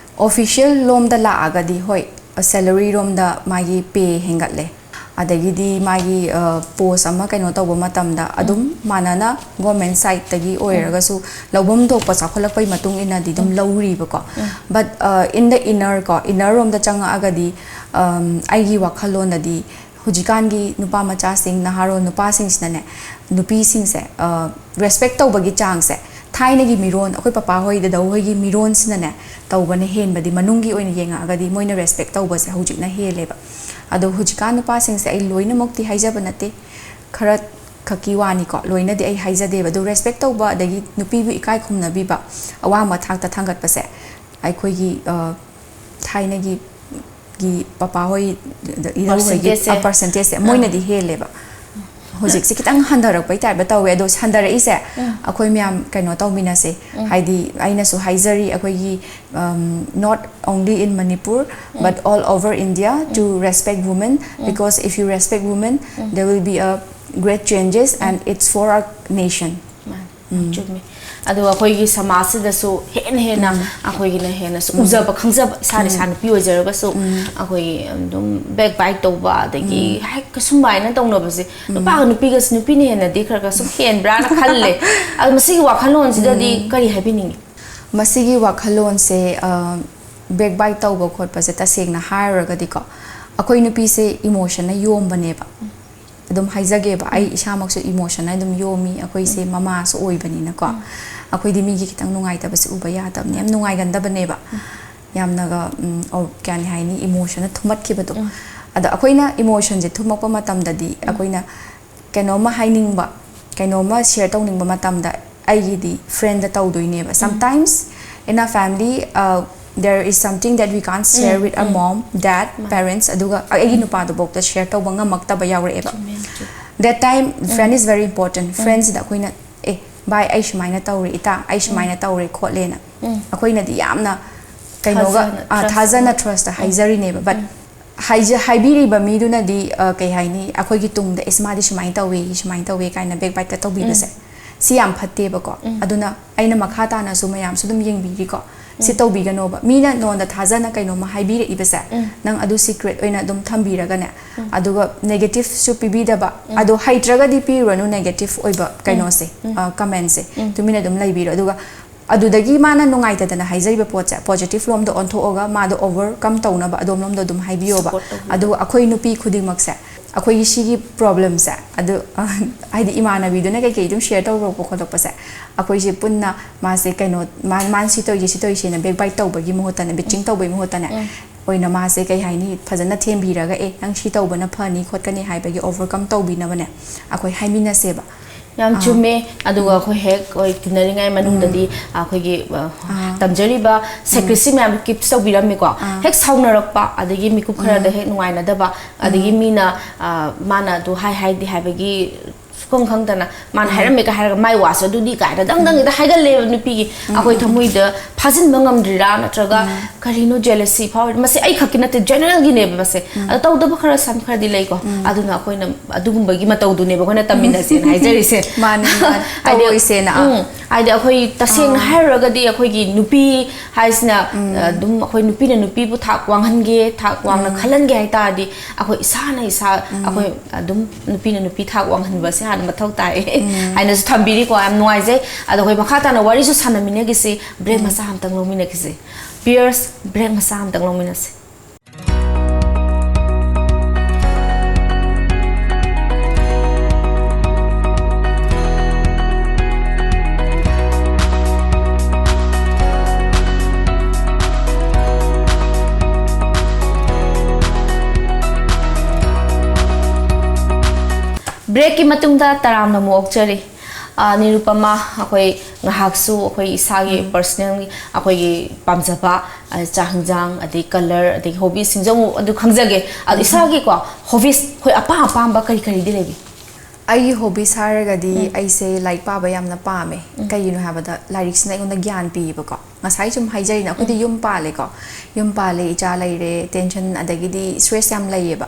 Official ꯂꯣꯝꯗ ꯂꯥꯛꯑꯒꯗꯤ ꯍꯣꯏ, salary ꯔꯣꯝꯗ ꯃꯥꯒꯤ pay ꯍꯦꯟꯒꯠꯂꯦ꯫ ꯑꯗꯒꯤꯗꯤ ꯃꯥꯒꯤ, ꯑ, post ꯑꯃ ꯀꯩꯅꯣ ꯇꯧꯕ ꯃꯇꯝꯗ ꯎꯝ꯫ ꯑꯗꯨꯝ ꯃꯥꯟꯅꯅ government sideꯇꯒꯤ ꯎꯝ꯫ ꯑꯣꯏꯔꯒꯁꯨ ꯂꯧꯐꯝ ꯊꯣꯛꯄ ꯆꯥꯎꯈꯠꯂꯛꯄꯒꯤ ꯃꯇꯨꯡ ꯏꯟꯅꯗꯤ ꯑꯗꯨꯝ ꯎꯝ꯫ ꯂꯧꯔꯤꯕꯀꯣ꯫ ꯎꯝ꯫ But, ꯑ, in the inner ꯀꯣ, inner ꯔꯣꯝꯗ ꯆꯪꯉꯛꯑꯒꯗꯤ, ꯑꯝ, ꯑꯩꯒꯤ ꯋꯥꯈꯜꯂꯣꯟꯗꯗꯤ ꯍꯧꯖꯤꯛꯀꯥꯟꯒꯤ ꯅꯨꯄꯥ ꯃꯆꯥꯁꯤꯡ, ꯅꯍꯥꯔꯣꯜ ꯅꯨꯄꯥꯁꯤꯡꯁꯤꯅꯅꯦ, ꯅꯨꯄꯤꯁꯤꯡꯁꯦ, ꯑ, respect ꯇꯧꯕꯒꯤ ꯆꯥꯡꯁꯦ ꯊꯥꯏꯅꯒꯤ ꯃꯤꯔꯣꯟ, ꯑꯩꯈꯣꯏ ꯄꯄꯥ ꯍꯣꯏ, ꯗꯗꯧ ꯍꯣꯏꯒꯤ ꯃꯤꯔꯣꯟꯁꯤꯅꯅꯦ ꯇꯧꯕꯅ ꯍꯦꯟꯕꯗꯤ, ꯃꯅꯨꯡꯒꯤ ꯑꯣꯏꯅ ꯌꯦꯡꯉꯛꯑꯒꯗꯤ ꯃꯣꯏꯅ respect ꯇꯧꯕꯁꯦ ꯍꯧꯖꯤꯛꯅ ꯍꯦꯜꯂꯦꯕ꯫ ꯑꯗꯣ ꯍꯧꯖꯤꯛꯀꯥꯟ ꯅꯨꯄꯥꯁꯤꯡꯁꯦ ꯑꯩ ꯂꯣꯏꯅꯃꯛꯇꯤ ꯍꯥꯏꯖꯕ ꯅꯠꯇꯦ, ꯈꯔ ꯈꯛꯀꯤ ꯋꯥꯅꯤꯀꯣ, ꯂꯣꯏꯅꯗꯤ ꯑꯩ ꯍꯥꯏꯖꯗꯦꯕ꯫ ꯑꯗꯣ respect ꯇꯧꯕ, ꯑꯗꯒꯤ ꯅꯨꯄꯤꯕꯨ ꯏꯀꯥꯏ ꯈꯨꯝꯅꯕꯤꯕ, ꯑꯋꯥꯡꯕ ꯊꯥꯛꯇ ꯊꯥꯡꯒꯠꯄꯁꯦ ꯑꯩꯈꯣꯏꯒꯤ, ꯑ, ꯊꯥꯏꯅꯒꯤ ꯒꯤ ꯄꯄꯥ ꯍꯣꯏ, ꯏꯙꯧ ꯍꯣꯏꯒꯤ Percentage ꯁꯦ꯫ ꯄꯥꯔꯁꯦꯟꯇꯦꯖꯁꯦ ꯃꯣꯏꯅꯗꯤ ꯍꯦꯜꯂꯦꯕ꯫ ꯍꯧꯖꯤꯛꯁꯦ ꯈꯤꯇꯪ ꯍꯟꯊꯔꯛꯄꯩ ꯇꯥꯏꯞꯇ ꯇꯧꯋꯦ꯫ ꯑꯗꯣ ꯍꯟꯊꯔꯛꯏꯁꯦ ꯑꯩꯈꯣꯏ ꯃꯌꯥꯝ ꯀꯩꯅꯣ ꯇꯧꯃꯤꯟꯅꯁꯦ꯫ ꯍꯥꯏꯗꯤ ꯑꯩꯅꯁꯨ ꯍꯥꯏꯖꯔꯤ, ꯑꯩꯈꯣꯏꯒꯤ, um, not only in Manipur but all over India to respect women, because if you respect women, there will be a great changes and it's for our nation. ꯃꯥꯅꯦ, ꯆꯨꯝꯃꯤ꯫ ꯑꯗꯨꯒ ꯑꯩꯈꯣꯏꯒꯤ ꯁꯃꯥꯖꯁꯤꯗꯁꯨ ꯍꯦꯟꯅ ꯍꯦꯟꯅ ꯑꯩꯈꯣꯏꯒꯤꯅ ꯍꯦꯟꯅꯁꯨ ꯎꯖꯕ ꯈꯪꯖꯕ, ꯏꯁꯥꯅ ꯏꯁꯥ ꯅꯨꯄꯤ ꯑꯣꯏꯖꯔꯒꯁꯨ ꯑꯩꯈꯣꯏꯒꯤ ꯑꯗꯨꯝ ꯕꯦꯛ ꯕꯥꯏꯠ ꯇꯧꯕ, ꯑꯗꯒꯤ ꯍꯦꯛ ꯁꯨꯃꯥꯏꯅ ꯇꯧꯅꯕꯁꯦ ꯅꯨꯄꯥꯒ ꯅꯨꯄꯤꯒꯁꯦ ꯅꯨꯄꯤꯅ ꯍꯦꯟꯅꯗꯤ ꯈꯔ ꯈꯔ ꯁꯨꯝ ꯍꯦꯟꯕ꯭ꯔꯥꯅ ꯈꯜꯂꯦ꯫ ꯑꯗꯣ ꯃꯁꯤꯒꯤ ꯋꯥꯈꯜꯂꯣꯟꯁꯤꯗꯗꯤ ꯀꯔꯤ ꯍꯥꯏꯕꯤꯅꯤꯡꯉꯤ? ꯃꯁꯤꯒꯤ ꯋꯥꯈꯜꯂꯣꯟꯁꯦ, ꯑ, ꯕꯦꯛ ꯕꯥꯏꯠ ꯇꯧꯕ ꯈꯣꯠꯄꯁꯦ ꯇꯁꯦꯡꯅ ꯍꯥꯏꯔꯨꯔꯒꯗꯤꯀꯣ, ꯑꯩꯈꯣꯏ ꯅꯨꯄꯤꯁꯦ ꯏꯃꯣꯁꯟꯅ ꯌꯣꯝꯕꯅꯦꯕ꯫ ꯑꯗꯨꯝ ꯍꯥꯏꯖꯒꯦꯕ, ꯑꯩ ꯏꯁꯥꯃꯛꯁꯨ ꯏꯃꯣꯁꯟꯅ ꯑꯗꯨꯝ ꯌꯣꯝꯃꯤ, ꯑꯩꯈꯣꯏꯁꯦ ꯃꯃꯥꯁꯨ ꯑꯣꯏꯕꯅꯤꯅꯀꯣ꯫ ꯑꯩꯈꯣꯏꯗꯤ ꯃꯤꯒꯤ ꯈꯤꯇꯪ ꯅꯨꯡꯉꯥꯏꯇꯕꯁꯦ ꯎꯕ ꯌꯥꯗꯕꯅꯤ, ꯌꯥꯝ ꯅꯨꯡꯉꯥꯏꯒꯟꯗꯕꯅꯦꯕ꯫ ꯌꯥꯝꯅꯒ, ꯎꯝ, ꯑꯣ, ꯀꯩ ꯍꯥꯏꯅꯤ, ꯏꯃꯣꯁꯟꯅ ꯊꯨꯝꯃꯠꯈꯤꯕꯗꯣ꯫ ꯑꯗꯣ ꯑꯩꯈꯣꯏꯅ ꯏꯃꯣꯁꯟꯁꯦ ꯊꯨꯝꯃꯛꯄ ꯃꯇꯝꯗꯗꯤ ꯑꯩꯈꯣꯏꯅ ꯀꯩꯅꯣꯝꯃ ꯍꯥꯏꯅꯤꯡꯕ, ꯀꯩꯅꯣꯝꯃ ꯁꯤꯌꯔ ꯇꯧꯅꯤꯡꯕ ꯃꯇꯝꯗ ꯑꯩꯒꯤꯗꯤ ꯐ꯭ꯔꯦꯟꯗ ꯇꯧꯗꯣꯏꯅꯦꯕ꯫ Sometimes in a family, uh, there is something that we can't share with a mom, dad, parents, ꯑꯗꯨꯒ ꯑꯩꯒꯤ ꯅꯨꯄꯥꯗꯨꯐꯥꯎꯗ ꯁꯤꯌꯔ ꯇꯧꯕ ꯉꯝꯃꯛꯇꯕ ꯌꯥꯎꯔꯛꯑꯦꯕ꯫ ꯆꯨꯝꯃꯦ, ꯆꯨꯝꯃꯦ꯫ That time friend is very important. ꯐ꯭ꯔꯦꯟꯁꯤꯗ ꯑꯩꯈꯣꯏꯅ, "ꯑꯦ ꯚꯥꯏ, ꯑꯩ ꯁꯨꯃꯥꯏꯅ ꯇꯧꯔꯦ, ꯏꯇꯥ, ꯑꯩ ꯁꯨꯃꯥꯏꯅ ꯇꯧꯔꯦ ꯈꯣꯠꯂꯦꯅ", ꯑꯩꯈꯣꯏꯅꯗꯤ ꯌꯥꯝꯅ ꯀꯩꯅꯣꯒ, ꯊꯥꯖꯅ, ꯑ, trust ꯊꯥꯖꯅ ꯑꯃ꯫ ꯇ꯭ꯔꯁꯇ ꯍꯥꯏꯖꯔꯤꯅꯦꯕ꯫ But ꯍꯥꯏꯖ-, ꯍꯥꯏꯕꯤꯔꯤꯕ ꯃꯤꯗꯨꯅꯗꯤ, ꯑ, ꯀꯩ ꯍꯥꯏꯅꯤ, ꯑꯩꯈꯣꯏꯒꯤ ꯇꯨꯡꯗ, "ꯏꯁ, ꯃꯥꯗꯤ ꯁꯨꯃꯥꯏꯅ ꯇꯧꯋꯦ, ꯁꯨꯃꯥꯏꯅ ꯇꯧꯋꯦ" ꯀꯥꯏꯅ ꯕꯦꯛ ꯕꯥꯏꯠꯇ ꯇꯧꯕꯤꯕꯁꯦ, ꯁꯤ ꯌꯥꯝ ꯐꯠꯇꯦꯕꯀꯣ꯫ ꯑꯗꯨꯅ ꯑꯩꯅ ꯃꯈꯥ ꯇꯥꯅꯁꯨ ꯃꯌꯥꯝꯁꯨ ꯑꯗꯨꯝ ꯌꯦꯡꯕꯤꯔꯤꯀꯣ, ꯁꯤ ꯇꯧꯕꯤꯒꯅꯣꯕ꯫ ꯃꯤꯅ ꯅꯉꯣꯟꯗ ꯊꯥꯖꯅ ꯀꯩꯅꯣꯝꯃ ꯍꯥꯏꯕꯤꯔꯛꯏꯕꯁꯦ, ꯅꯪ ꯑꯗꯨ ꯁꯤꯀ꯭ꯔꯦꯠ ꯑꯣꯏꯅ ꯑꯗꯨꯝ ꯊꯝꯕꯤꯔꯒꯅꯦ, ꯑꯗꯨꯒ ꯅꯦꯒꯦꯇꯤꯚꯁꯨ ꯄꯤꯕꯤꯗꯕ, ꯑꯗꯣ ꯍꯩꯇ꯭ꯔꯒꯗꯤ ꯄꯤꯔꯨꯔꯅꯨ ꯅꯦꯒꯦꯇꯤꯚ ꯑꯣꯏꯕ ꯀꯩꯅꯣꯁꯦ, ꯑ, ꯀꯃꯦꯟꯁꯦ꯫ ꯇꯨꯃꯤꯟꯅ ꯑꯗꯨꯝ ꯂꯩꯕꯤꯔꯣ꯫ ꯑꯗꯨꯒ ꯑꯗꯨꯗꯒꯤ ꯃꯥꯅ ꯅꯨꯡꯉꯥꯏꯇꯗꯅ ꯍꯥꯏꯖꯔꯤꯕ ꯄꯣꯠꯁꯦ ꯄꯣꯖꯤꯇꯤꯚ ꯂꯣꯝꯗ ꯑꯣꯟꯊꯣꯛꯑꯒ ꯃꯥꯗꯣ ꯑꯣꯚꯔꯀꯝ ꯇꯧꯅꯕ ꯑꯗꯣꯝꯂꯣꯝꯗ ꯑꯗꯨꯝ ꯍꯥꯏꯕꯤꯌꯣꯕ꯫ Support ꯇꯧꯕꯤꯌꯣ꯫ ꯑꯗꯨꯒ ꯑꯩꯈꯣꯏ ꯅꯨꯄꯤ ꯈꯨꯗꯤꯡꯃꯛꯁꯦ, ꯑꯩꯈꯣꯏꯒꯤ ꯁꯤꯒꯤ ꯄ꯭ꯔꯣꯕ꯭ꯂꯦꯝꯁꯦ, ꯑꯗꯨ, ꯑ, ꯍꯥꯏꯗꯤ ꯏꯃꯥꯟꯅꯕꯤꯗꯨꯅ ꯀꯩꯀꯩ ꯑꯗꯨꯝ ꯁꯤꯌꯔ ꯇꯧꯔꯛꯄ ꯈꯣꯠꯂꯛꯄꯁꯦ, ꯑꯩꯈꯣꯏꯁꯦ ꯄꯨꯟꯅ ꯃꯥꯁꯦ ꯀꯩꯅꯣ, ꯃꯥ-, ꯃꯥꯅ ꯁꯤ ꯇꯧꯔꯤꯁꯦ, ꯁꯤ ꯇꯧꯔꯤꯁꯦꯅ ꯕꯦꯛ ꯕꯥꯏꯠ ꯇꯧꯕꯒꯤ ꯃꯍꯨꯠꯇꯅꯦ, ꯕꯤꯆꯤꯡ ꯇꯧꯕꯒꯤ ꯃꯍꯨꯠꯇꯅꯦ, ꯑꯣꯏꯅ ꯃꯥꯁꯦ ꯀꯩ ꯍꯥꯏꯅꯤ, ꯐꯖꯅ ꯊꯦꯝꯕꯤꯔꯒ, "ꯑꯦ, ꯅꯪ ꯁꯤ ꯇꯧꯕꯅ ꯐꯅꯤ ꯈꯣꯠꯀꯅꯤ" ꯍꯥꯏꯕꯒꯤ ꯑꯣꯚꯔꯀꯝ ꯇꯧꯕꯤꯅꯕꯅꯦ ꯑꯩꯈꯣꯏ ꯍꯥꯏꯃꯤꯟꯅꯁꯦꯕ꯫ ꯌꯥꯝ ꯆꯨꯝꯃꯦ꯫ ꯑꯗꯨꯒ ꯑꯩꯈꯣꯏ ꯍꯦꯛ ꯑꯩꯈꯣꯏ ꯇꯤꯟꯅꯔꯤꯉꯩ ꯃꯅꯨꯡꯗꯗꯤ ꯑꯩꯈꯣꯏꯒꯤ ꯑ, ꯇꯝꯖꯔꯤꯕ ꯁꯦꯀ꯭ꯔꯦꯠꯁꯤ ꯃꯌꯥꯝ ꯀꯤꯞꯁ ꯇꯧꯕꯤꯔꯝꯃꯤꯀꯣ꯫ ꯍꯦꯛ ꯁꯥꯎꯅꯔꯛꯄ, ꯑꯗꯒꯤ ꯃꯤꯀꯨꯞ ꯈꯔꯗ ꯍꯦꯛ ꯅꯨꯡꯉꯥꯏꯅꯗꯕ, ꯑꯗꯒꯤ ꯃꯤꯅ ꯑ, ꯃꯥꯅ ꯑꯗꯨ ꯍꯥꯏ ꯍꯥꯏꯗꯦ ꯍꯥꯏꯕꯒꯤ ꯁꯨꯈꯪ ꯈꯪꯗꯅ ꯃꯥꯅ ꯍꯥꯏꯔꯝꯃꯦꯒ ꯍꯥꯏꯔꯒ ꯃꯥꯏ ꯋꯥꯁꯨ ꯑꯗꯨꯗꯤ ꯀꯥꯏꯅ ꯗꯪ ꯗꯪ ꯍꯦꯛꯇ ꯍꯥꯏꯒꯜꯂꯦꯕ ꯅꯨꯄꯤꯒꯤ꯫ ꯑꯩꯈꯣꯏ ꯊꯃꯣꯏꯗ ꯐꯥꯖꯤꯟꯕ ꯉꯝꯗ꯭ꯔꯤꯔꯥ, ꯅꯠꯇ꯭ꯔꯒ ꯀꯔꯤꯅꯣ ꯖꯦꯂꯁꯤ ꯐꯥꯎꯔꯤ? ꯃꯁꯤ ꯑꯩ ꯈꯛꯀꯤ ꯅꯠꯇꯦ, ꯖꯦꯅꯔꯦꯜꯒꯤꯅꯦꯕ ꯃꯁꯦ꯫ ꯑꯗꯣ ꯇꯧꯗꯕ ꯈꯔ ꯁꯝ ꯈꯔꯗꯤ ꯂꯩꯀꯣ꯫ ꯑꯗꯨꯅ ꯑꯩꯈꯣꯏꯅ ꯑꯗꯨꯒꯨꯝꯕꯒꯤ ꯃꯇꯧꯗꯨꯅꯦꯕ ꯑꯩꯈꯣꯏꯅ ꯇꯝꯃꯤꯟꯅꯁꯦꯅ ꯍꯥꯏꯖꯔꯤꯁꯦ꯫ ꯃꯥꯅꯦ, ꯃꯥꯅꯦ꯫ ꯍꯥꯏꯗꯤ, ꯇꯧꯔꯣꯏꯁꯦꯅ꯫ ꯎꯝ, ꯍꯥꯏꯗꯤ ꯑꯩꯈꯣꯏ ꯇꯁꯦꯡꯅ ꯍꯥꯏꯔꯨꯔꯒꯗꯤ ꯑꯩꯈꯣꯏꯒꯤ ꯅꯨꯄꯤ ꯍꯥꯏꯁꯤꯅ ꯑꯗꯨꯝ ꯑꯩꯈꯣꯏ ꯅꯨꯄꯤꯅ ꯅꯨꯄꯤꯕꯨ ꯊꯥꯛ ꯋꯥꯡꯍꯟꯒꯦ, ꯊꯥꯛ ꯋꯥꯡꯅ ꯈꯜꯍꯟꯒꯦ ꯍꯥꯏ ꯇꯥꯔꯗꯤ ꯑꯩꯈꯣꯏ ꯏꯁꯥꯅ ꯏꯁꯥ ꯑꯩꯈꯣꯏ ꯑꯗꯨꯝ ꯅꯨꯄꯤꯅ ꯅꯨꯄꯤ ꯊꯥꯛ ꯋꯥꯡꯍꯟꯕꯁꯦ ꯍꯥꯟꯅ ꯃꯊꯧ ꯇꯥꯏ ꯍꯥꯏꯅꯁꯨ ꯊꯝꯕꯤꯔꯤꯀꯣ꯫ ꯌꯥꯝ ꯅꯨꯡꯉꯥꯏꯖꯩ꯫ ꯑꯗꯣ ꯑꯩꯈꯣꯏ ꯃꯈꯥ ꯇꯥꯅ ꯋꯥꯔꯤꯁꯨ ꯁꯥꯟꯅꯃꯤꯟꯅꯈꯤꯁꯤ꯫ ꯕ꯭ꯔꯦꯛ ꯃꯆꯥ ꯑꯃꯇꯪ ꯂꯧꯃꯤꯟꯅꯈꯤꯁꯤ꯫ ꯚꯤꯌꯔꯁ, ꯕ꯭ꯔꯦꯛ ꯃꯆꯥ ꯑꯃꯇꯪ ꯂꯧꯃꯤꯟꯅꯁꯤ꯫ ꯕ꯭ꯔꯦꯛꯀꯤ ꯃꯇꯨꯡꯗ ꯇꯔꯥꯝꯅ ꯑꯃꯨꯛ ꯑꯣꯛꯆꯔꯤ꯫ ꯑ, ꯅꯤꯔꯨꯄꯃꯥ, ꯑꯩꯈꯣꯏ ꯉꯥꯏꯍꯥꯛꯁꯨ ꯑꯩꯈꯣꯏ ꯏꯁꯥꯒꯤ ꯄꯔꯁꯅꯦꯜꯒꯤ ꯑꯩꯈꯣꯏꯒꯤ ꯄꯥꯝꯖꯕ, ꯑ, ꯆꯥꯛ ꯍꯤꯟꯖꯥꯡ, ꯑꯗꯩ ꯀꯂꯔ, ꯑꯗꯩ ꯍꯣꯕꯤꯁꯤꯡꯁꯨ ꯑꯃꯨꯛ ꯑꯗꯨ ꯈꯪꯖꯒꯦ꯫ ꯑꯗꯣ ꯏꯁꯥꯒꯤꯀꯣ ꯍꯣꯕꯤꯁ ꯑꯩꯈꯣꯏ ꯑꯄꯥꯝ ꯑꯄꯥꯝꯕ ꯀꯔꯤ ꯀꯔꯤꯗꯤ ꯂꯩꯕꯤ? ꯑꯩꯒꯤ ꯍꯣꯕꯤꯁ ꯍꯥꯏꯔꯒꯗꯤ ꯑꯩꯁꯦ ꯂꯥꯏꯔꯤꯛ ꯄꯥꯕ ꯌꯥꯝꯅ ꯄꯥꯝꯃꯦ꯫ ꯀꯩꯒꯤꯅꯣ ꯍꯥꯏꯕꯗ ꯂꯥꯏꯔꯤꯛꯁꯤꯅ ꯑꯩꯉꯣꯟꯗ ꯒ꯭ꯌꯥꯟ ꯄꯤꯌꯦꯕꯀꯣ꯫ ꯉꯁꯥꯏ ꯁꯨꯝ ꯍꯥꯏꯖꯔꯤꯅ ꯑꯩꯈꯣꯏꯗꯤ ꯌꯨꯝ ꯄꯥꯜꯂꯦꯀꯣ꯫ ꯌꯨꯝ ꯄꯥꯜꯂꯦ, ꯏꯆꯥ ꯂꯩꯔꯦ, ꯇꯦꯟꯁꯟ ꯑꯗꯒꯤꯗꯤ ꯁ꯭ꯇ꯭ꯔꯦꯁ ꯌꯥꯝ ꯂꯩꯌꯦꯕ꯫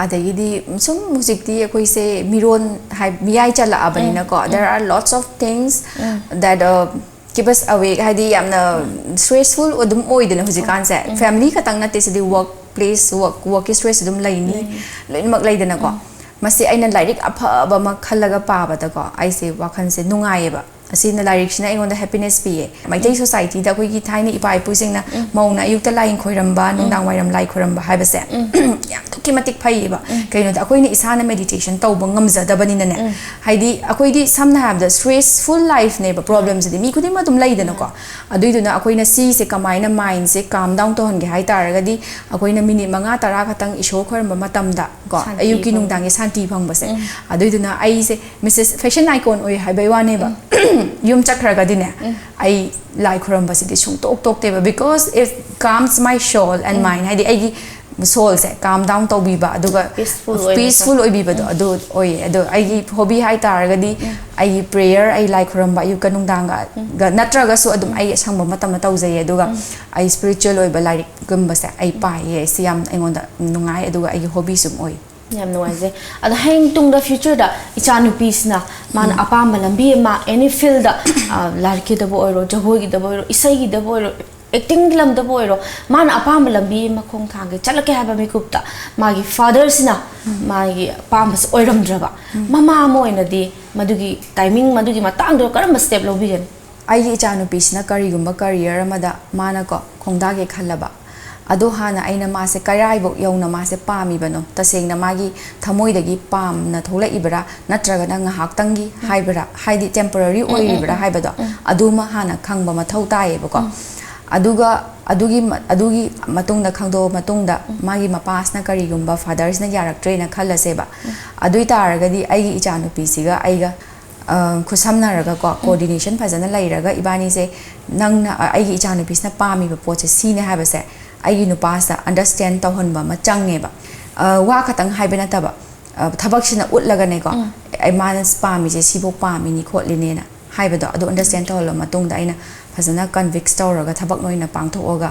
ꯑꯗꯒꯤꯗꯤ ꯁꯨꯝ ꯍꯧꯖꯤꯛꯇꯤ ꯑꯩꯈꯣꯏꯁꯦ ꯃꯤꯔꯣꯟ ꯍꯥꯏ, ꯃꯤꯌꯥꯏ ꯆꯜꯂꯛꯑꯕꯅꯤꯅꯀꯣ, there are lots of things that, uh, keep us awake, ꯍꯥꯏꯗꯤ ꯌꯥꯝꯅ ꯁ꯭ꯇ꯭ꯔꯦꯁꯐꯨꯜ ꯑꯗꯨꯝ ꯑꯣꯏꯗꯅ ꯍꯧꯖꯤꯛꯀꯥꯟꯁꯦ꯫ ꯐꯦꯃꯤꯂꯤ ꯈꯛꯇꯪ ꯅꯠꯇꯦ, ꯁꯤꯗꯤ ꯋꯥꯔꯛ ꯄ꯭ꯂꯦꯁ, ꯋꯥꯔꯛ, ꯋꯥꯔꯛꯀꯤ ꯁ꯭ꯇ꯭ꯔꯦꯁ ꯑꯗꯨꯝ ꯂꯩꯅꯤ, ꯂꯣꯏꯅꯃꯛ ꯂꯩꯗꯅꯀꯣ꯫ ꯃꯁꯤ ꯑꯩꯅ ꯂꯥꯏꯔꯤꯛ ꯑꯐꯕ ꯑꯃ ꯈꯜꯂꯒ ꯄꯥꯕꯗꯀꯣ ꯑꯩꯁꯦ ꯋꯥꯈꯜꯁꯦ ꯅꯨꯡꯉꯥꯏꯌꯦꯕ꯫ ꯑꯁꯤꯅ, ꯂꯥꯏꯔꯤꯛꯁꯤꯅ ꯑꯩꯉꯣꯟꯗ happiness ꯄꯤꯌꯦ꯫ ꯃꯩꯇꯩ societyꯗ ꯑꯩꯈꯣꯏꯒꯤ ꯊꯥꯏꯅ ꯏꯄꯥ ꯏꯄꯨꯁꯤꯡꯅ ꯃꯧꯅ ꯑꯌꯨꯛꯇ ꯂꯥꯏ ꯈꯣꯏꯔꯝꯕ, ꯅꯨꯡꯗꯥꯡ ꯋꯥꯏꯔꯝ ꯂꯥꯏ ꯈꯣꯏꯔꯝꯕ ꯍꯥꯏꯕꯁꯦ ꯌꯥꯝ ꯑꯗꯨꯛꯀꯤ ꯃꯇꯤꯛ ꯐꯩꯌꯦꯕ꯫ ꯀꯩꯅꯣꯗ ꯑꯩꯈꯣꯏꯅ ꯏꯁꯥꯅ meditation ꯇꯧꯕ ꯉꯝꯖꯗꯕꯅꯤꯅꯅꯦ꯫ ꯍꯥꯏꯗꯤ ꯑꯩꯈꯣꯏꯗꯤ ꯁꯝꯅ ꯍꯥꯏꯔꯕꯗ stressful lifeꯅꯦꯕ, problemꯁꯤꯗꯤ ꯃꯤ ꯈꯨꯗꯤꯡꯃꯛ ꯑꯗꯨꯝ ꯂꯩꯗꯅꯀꯣ꯫ ꯑꯗꯨꯏꯗꯨꯅ ꯑꯩꯈꯣꯏꯅ ꯁꯤꯁꯦ ꯀꯃꯥꯏꯅ mindꯁꯦ calm down ꯇꯧꯍꯟꯒꯦ ꯍꯥꯏ ꯇꯥꯔꯒꯗꯤ, ꯑꯩꯈꯣꯏꯅ ꯃꯤꯅꯤꯠ ꯃꯉꯥ ꯇꯔꯥ ꯈꯛꯇꯪ ꯏꯁꯣꯔ ꯈꯣꯏꯔꯝꯕ ꯃꯇꯝꯗ ꯀꯣ, ꯁꯥꯟꯇꯤ ꯑꯌꯨꯛꯀꯤ ꯐꯪꯕ꯫ ꯅꯨꯡꯗꯥꯡꯒꯤ ꯁꯥꯟꯇꯤ ꯐꯪꯕꯁꯦ꯫ ꯑꯗꯨꯏꯗꯨꯅ ꯑꯩꯁꯦ Mrs Fashion Icon ꯑꯣꯏ ꯍꯥꯏꯕꯩ ꯋꯥꯅꯦꯕ꯫ ꯌꯨꯝ ꯆꯠꯈ꯭ꯔꯒꯗꯤꯅꯦ, ꯑꯩ ꯂꯥꯏ ꯈꯨꯔꯝꯕꯁꯤꯗꯤ ꯁꯨꯡꯇꯣꯛ ꯇꯣꯛꯇꯦꯕ, because it calms my soul and mind꯫ ꯍꯥꯏꯗꯤ ꯑꯩꯒꯤ soulꯁꯦ calm down ꯇꯧꯕꯤꯕ, ꯑꯗꯨꯒ peaceful ꯑꯣꯏꯕ꯫ Peaceful ꯑꯣꯏꯕꯤꯕꯗꯣ ꯑꯗꯨ ꯑꯣꯏꯌꯦ꯫ ꯑꯗꯣ ꯑꯩꯒꯤ hobby ꯍꯥꯏ ꯇꯥꯔꯒꯗꯤ, ꯑꯩꯒꯤ prayer, ꯑꯩ ꯂꯥꯏ ꯈꯨꯔꯝꯕ ꯑꯌꯨꯛꯀ ꯅꯨꯡꯗꯥꯡꯒ ꯅꯠꯇ꯭ꯔꯒꯁꯨ ꯑꯗꯨꯝ ꯑꯩ ꯑꯁꯪꯕ ꯃꯇꯝꯗ ꯇꯧꯖꯩꯌꯦ꯫ ꯑꯗꯨꯒ ꯑꯩ spiritual ꯑꯣꯏꯕ ꯂꯥꯏꯔꯤꯛꯀꯨꯝꯕꯁꯦ ꯑꯩ ꯄꯥꯏꯌꯦ꯫ ꯁꯤ ꯌꯥꯝ ꯑꯩꯉꯣꯟꯗ ꯅꯨꯡꯉꯥꯏ, ꯑꯗꯨꯒ ꯑꯩꯒꯤ hobbyꯁꯨ ꯑꯗꯨꯝ ꯑꯣꯏ꯫ ꯌꯥꯝ ꯅꯨꯡꯉꯥꯏꯖꯩ꯫ ꯑꯗꯣ ꯍꯌꯦꯡ ꯇꯨꯡꯗ futureꯗ ꯏꯆꯥꯅꯨꯄꯤꯁꯤꯅ ꯃꯥꯅ ꯑꯄꯥꯝꯕ ꯂꯝꯕꯤ ꯑꯃ, any fieldꯗ, ꯑ, ꯂꯥꯏꯔꯤꯛꯀꯤꯗꯕꯨ ꯑꯣꯏꯔꯣ, ꯖꯒꯣꯏꯒꯤꯗꯕꯨ ꯑꯣꯏꯔꯣ, ꯏꯁꯩꯒꯤꯗꯕꯨ ꯑꯣꯏꯔꯣ, actingꯒꯤ ꯂꯝꯗꯕꯨ ꯑꯣꯏꯔꯣ, ꯃꯥꯅ ꯑꯄꯥꯝꯕ ꯂꯝꯕꯤ ꯑꯃ ꯈꯣꯡꯊꯥꯡꯒꯤ ꯆꯠꯂꯛꯀꯦ ꯍꯥꯏꯕ ꯃꯤꯀꯨꯞꯇ ꯃꯥꯒꯤ fatherꯁꯤꯅ, ꯃꯥꯒꯤ ꯑꯄꯥꯝꯕꯁꯦ ꯑꯣꯏꯔꯝꯗ꯭ꯔꯕ, ꯃꯃꯥ ꯑꯃ ꯑꯣꯏꯅꯗꯤ ꯃꯗꯨꯒꯤ timing, ꯃꯗꯨꯒꯤ ꯃꯇꯥꯡꯗꯨꯗ ꯀꯔꯝꯕ step ꯂꯧꯕꯤꯒꯅꯤ? ꯑꯩꯒꯤ ꯏꯆꯥꯅꯨꯄꯤꯁꯤꯅ ꯀꯔꯤꯒꯨꯝꯕ career ꯑꯃꯗ ꯃꯥꯅꯀꯣ ꯈꯣꯡꯗꯥꯒꯦ ꯈꯜꯂꯕ, ꯑꯗꯣ ꯍꯥꯟꯅ ꯑꯩꯅ ꯃꯥꯁꯦ ꯀꯔꯥꯏꯐꯥꯎ ꯌꯧꯅ ꯃꯥꯁꯦ ꯄꯥꯝꯃꯤꯕꯅꯣ, ꯇꯁꯦꯡꯅ ꯃꯥꯒꯤ ꯊꯃꯣꯏꯗꯒꯤ ꯄꯥꯝꯅ ꯊꯣꯛꯂꯛꯏꯕ꯭ꯔꯥ, ꯅꯠꯇ꯭ꯔꯒꯅ ꯉꯥꯏꯍꯥꯛꯇꯪꯒꯤ ꯍꯥꯏꯕ꯭ꯔꯥ, ꯍꯥꯏꯗꯤ temporary ꯑꯣꯏꯔꯤꯕ꯭ꯔꯥ ꯍꯥꯏꯕꯗꯣ, ꯑꯗꯨꯃ ꯍꯥꯟꯅ ꯈꯪꯕ ꯃꯊꯧ ꯇꯥꯏꯌꯦꯕꯀꯣ꯫ ꯑꯗꯨꯒ ꯑꯗꯨꯒꯤ ꯃ-, ꯑꯗꯨꯒꯤ ꯃꯇꯨꯡꯗ, ꯈꯪꯗꯣꯛꯑ ꯃꯇꯨꯡꯗ, ꯃꯥꯒꯤ ꯃꯄꯥꯁꯤꯅ ꯀꯔꯤꯒꯨꯝꯕ fatherꯁꯤꯅ ꯌꯥꯔꯛꯇ꯭ꯔꯦꯅ ꯈꯜꯂꯁꯦꯕ, ꯑꯗꯨ ꯑꯣꯏ ꯇꯥꯔꯒꯗꯤ ꯑꯩꯒꯤ ꯏꯆꯥꯅꯨꯄꯤꯁꯤꯒ ꯑꯩꯒ ꯑ, ꯈꯨꯠꯁꯝꯅꯔꯒꯀꯣ, coordination ꯐꯖꯅ ꯂꯩꯔꯒ ꯏꯕꯥꯅꯤꯁꯦ, ꯅꯪꯅ, ꯑ, ꯑꯩꯒꯤ ꯏꯆꯥꯅꯨꯄꯤꯁꯤꯅ ꯄꯥꯝꯃꯤꯕ ꯄꯣꯠꯁꯦ ꯁꯤꯅꯦ ꯍꯥꯏꯕꯁꯦ ꯑꯩꯒꯤ ꯅꯨꯄꯥꯁꯤꯗ understand ꯇꯧꯍꯟꯕ ꯑꯃ ꯆꯪꯉꯦꯕ꯫ ꯑ, ꯋꯥ ꯈꯛꯇꯪ ꯍꯥꯏꯕ ꯅꯠꯇꯕ, ꯑ, ꯊꯕꯛꯁꯤꯅ ꯎꯠꯂꯒꯅꯦꯀꯣ, "ꯑꯩ, ꯃꯥꯅ ꯄꯥꯝꯃꯤꯁꯦ ꯁꯤꯐꯧ ꯄꯥꯝꯃꯤꯅꯤ ꯈꯣꯠꯂꯤꯅꯦꯅ" ꯍꯥꯏꯕꯗꯣ, ꯑꯗꯨ understand ꯇꯧꯍꯜꯂꯕ ꯃꯇꯨꯡꯗ ꯑꯩꯅ ꯐꯖꯅ convince ꯇꯧꯔꯒ ꯊꯕꯛ ꯑꯣꯏꯅ ꯄꯥꯡꯊꯣꯛꯑꯒ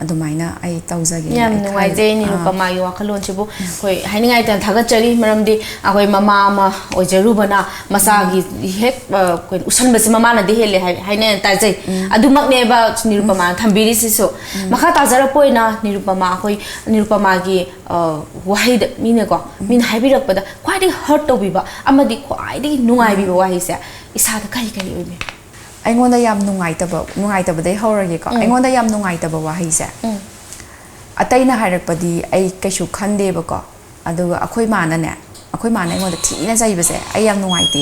ꯑꯗꯨꯃꯥꯏꯅ ꯑꯩ ꯇꯧꯖꯒꯦꯅ ꯌꯥꯝ ꯑꯩ ꯅꯨꯡꯉꯥꯏꯖꯩ ꯈꯜꯂꯦ꯫ ꯑꯥ꯫ ꯅꯤꯔꯨꯄꯃꯥꯒꯤ ꯋꯥꯈꯜꯂꯣꯟꯁꯤꯕꯨ꯫ ꯑꯩꯈꯣꯏ ꯍꯥꯏꯅꯤꯡꯉꯥꯏꯇꯅ ꯊꯥꯒꯠꯆꯔꯤ, ꯃꯔꯝꯗꯤ ꯑꯩꯈꯣꯏ ꯃꯃꯥ ꯑꯃ ꯑꯣꯏꯖꯔꯨꯕꯅ ꯃꯆꯥꯒꯤ ꯍꯦꯛ ꯑ, ꯑꯩꯈꯣꯏ ꯎꯁꯟꯕꯁꯤ ꯃꯃꯥꯅꯗꯤ ꯍꯦꯜꯂꯦ ꯍꯥꯏ ꯍꯥꯏꯅ ꯇꯥꯖꯩ꯫ ꯑꯗꯨꯃꯛꯅꯦꯕ ꯅꯤꯔꯨꯄꯃꯥꯅ ꯊꯝꯕꯤꯔꯤꯁꯤꯁꯨ꯫ ꯃꯈꯥ ꯇꯥꯖꯔꯛꯄ ꯑꯣꯏꯅ ꯅꯤꯔꯨꯄꯃꯥ, ꯑꯩꯈꯣꯏ ꯅꯤꯔꯨꯄꯃꯥꯒꯤ ꯑ, ꯋꯥꯍꯩꯗ ꯃꯤꯅꯀꯣ, ꯃꯤꯅ ꯍꯥꯏꯕꯤꯔꯛꯄꯗ ꯈ꯭ꯋꯥꯏꯗꯒꯤ ꯍꯔꯠ ꯇꯧꯕꯤꯕ ꯑꯃꯗꯤ ꯈ꯭ꯋꯥꯏꯗꯒꯤ ꯅꯨꯡꯉꯥꯏꯕꯤꯕ ꯋꯥꯍꯩꯁꯦ ꯏꯁꯥꯗ ꯀꯔꯤ ꯀꯔꯤ ꯑꯣꯏꯕꯤ? ꯑꯩꯉꯣꯟꯗ ꯌꯥꯝ ꯅꯨꯡꯉꯥꯏꯇꯕ, ꯅꯨꯡꯉꯥꯏꯇꯕꯗꯩ ꯍꯧꯔꯒꯦꯀꯣ꯫ ꯑꯩꯉꯣꯟꯗ ꯌꯥꯝ ꯅꯨꯡꯉꯥꯏꯇꯕ ꯋꯥꯍꯩꯁꯦ, ꯑꯇꯩꯅ ꯍꯥꯏꯔꯛꯄꯗꯤ ꯑꯩ ꯀꯩꯁꯨ ꯈꯟꯗꯦꯕꯀꯣ꯫ ꯑꯗꯨꯒ ꯑꯩꯈꯣꯏ ꯃꯥꯅꯅꯦ, ꯑꯩꯈꯣꯏ ꯃꯥꯅ ꯑꯩꯉꯣꯟꯗ ꯊꯤꯅ ꯆꯩꯕꯁꯦ ꯑꯩ ꯌꯥꯝ ꯅꯨꯡꯉꯥꯏꯇꯦ꯫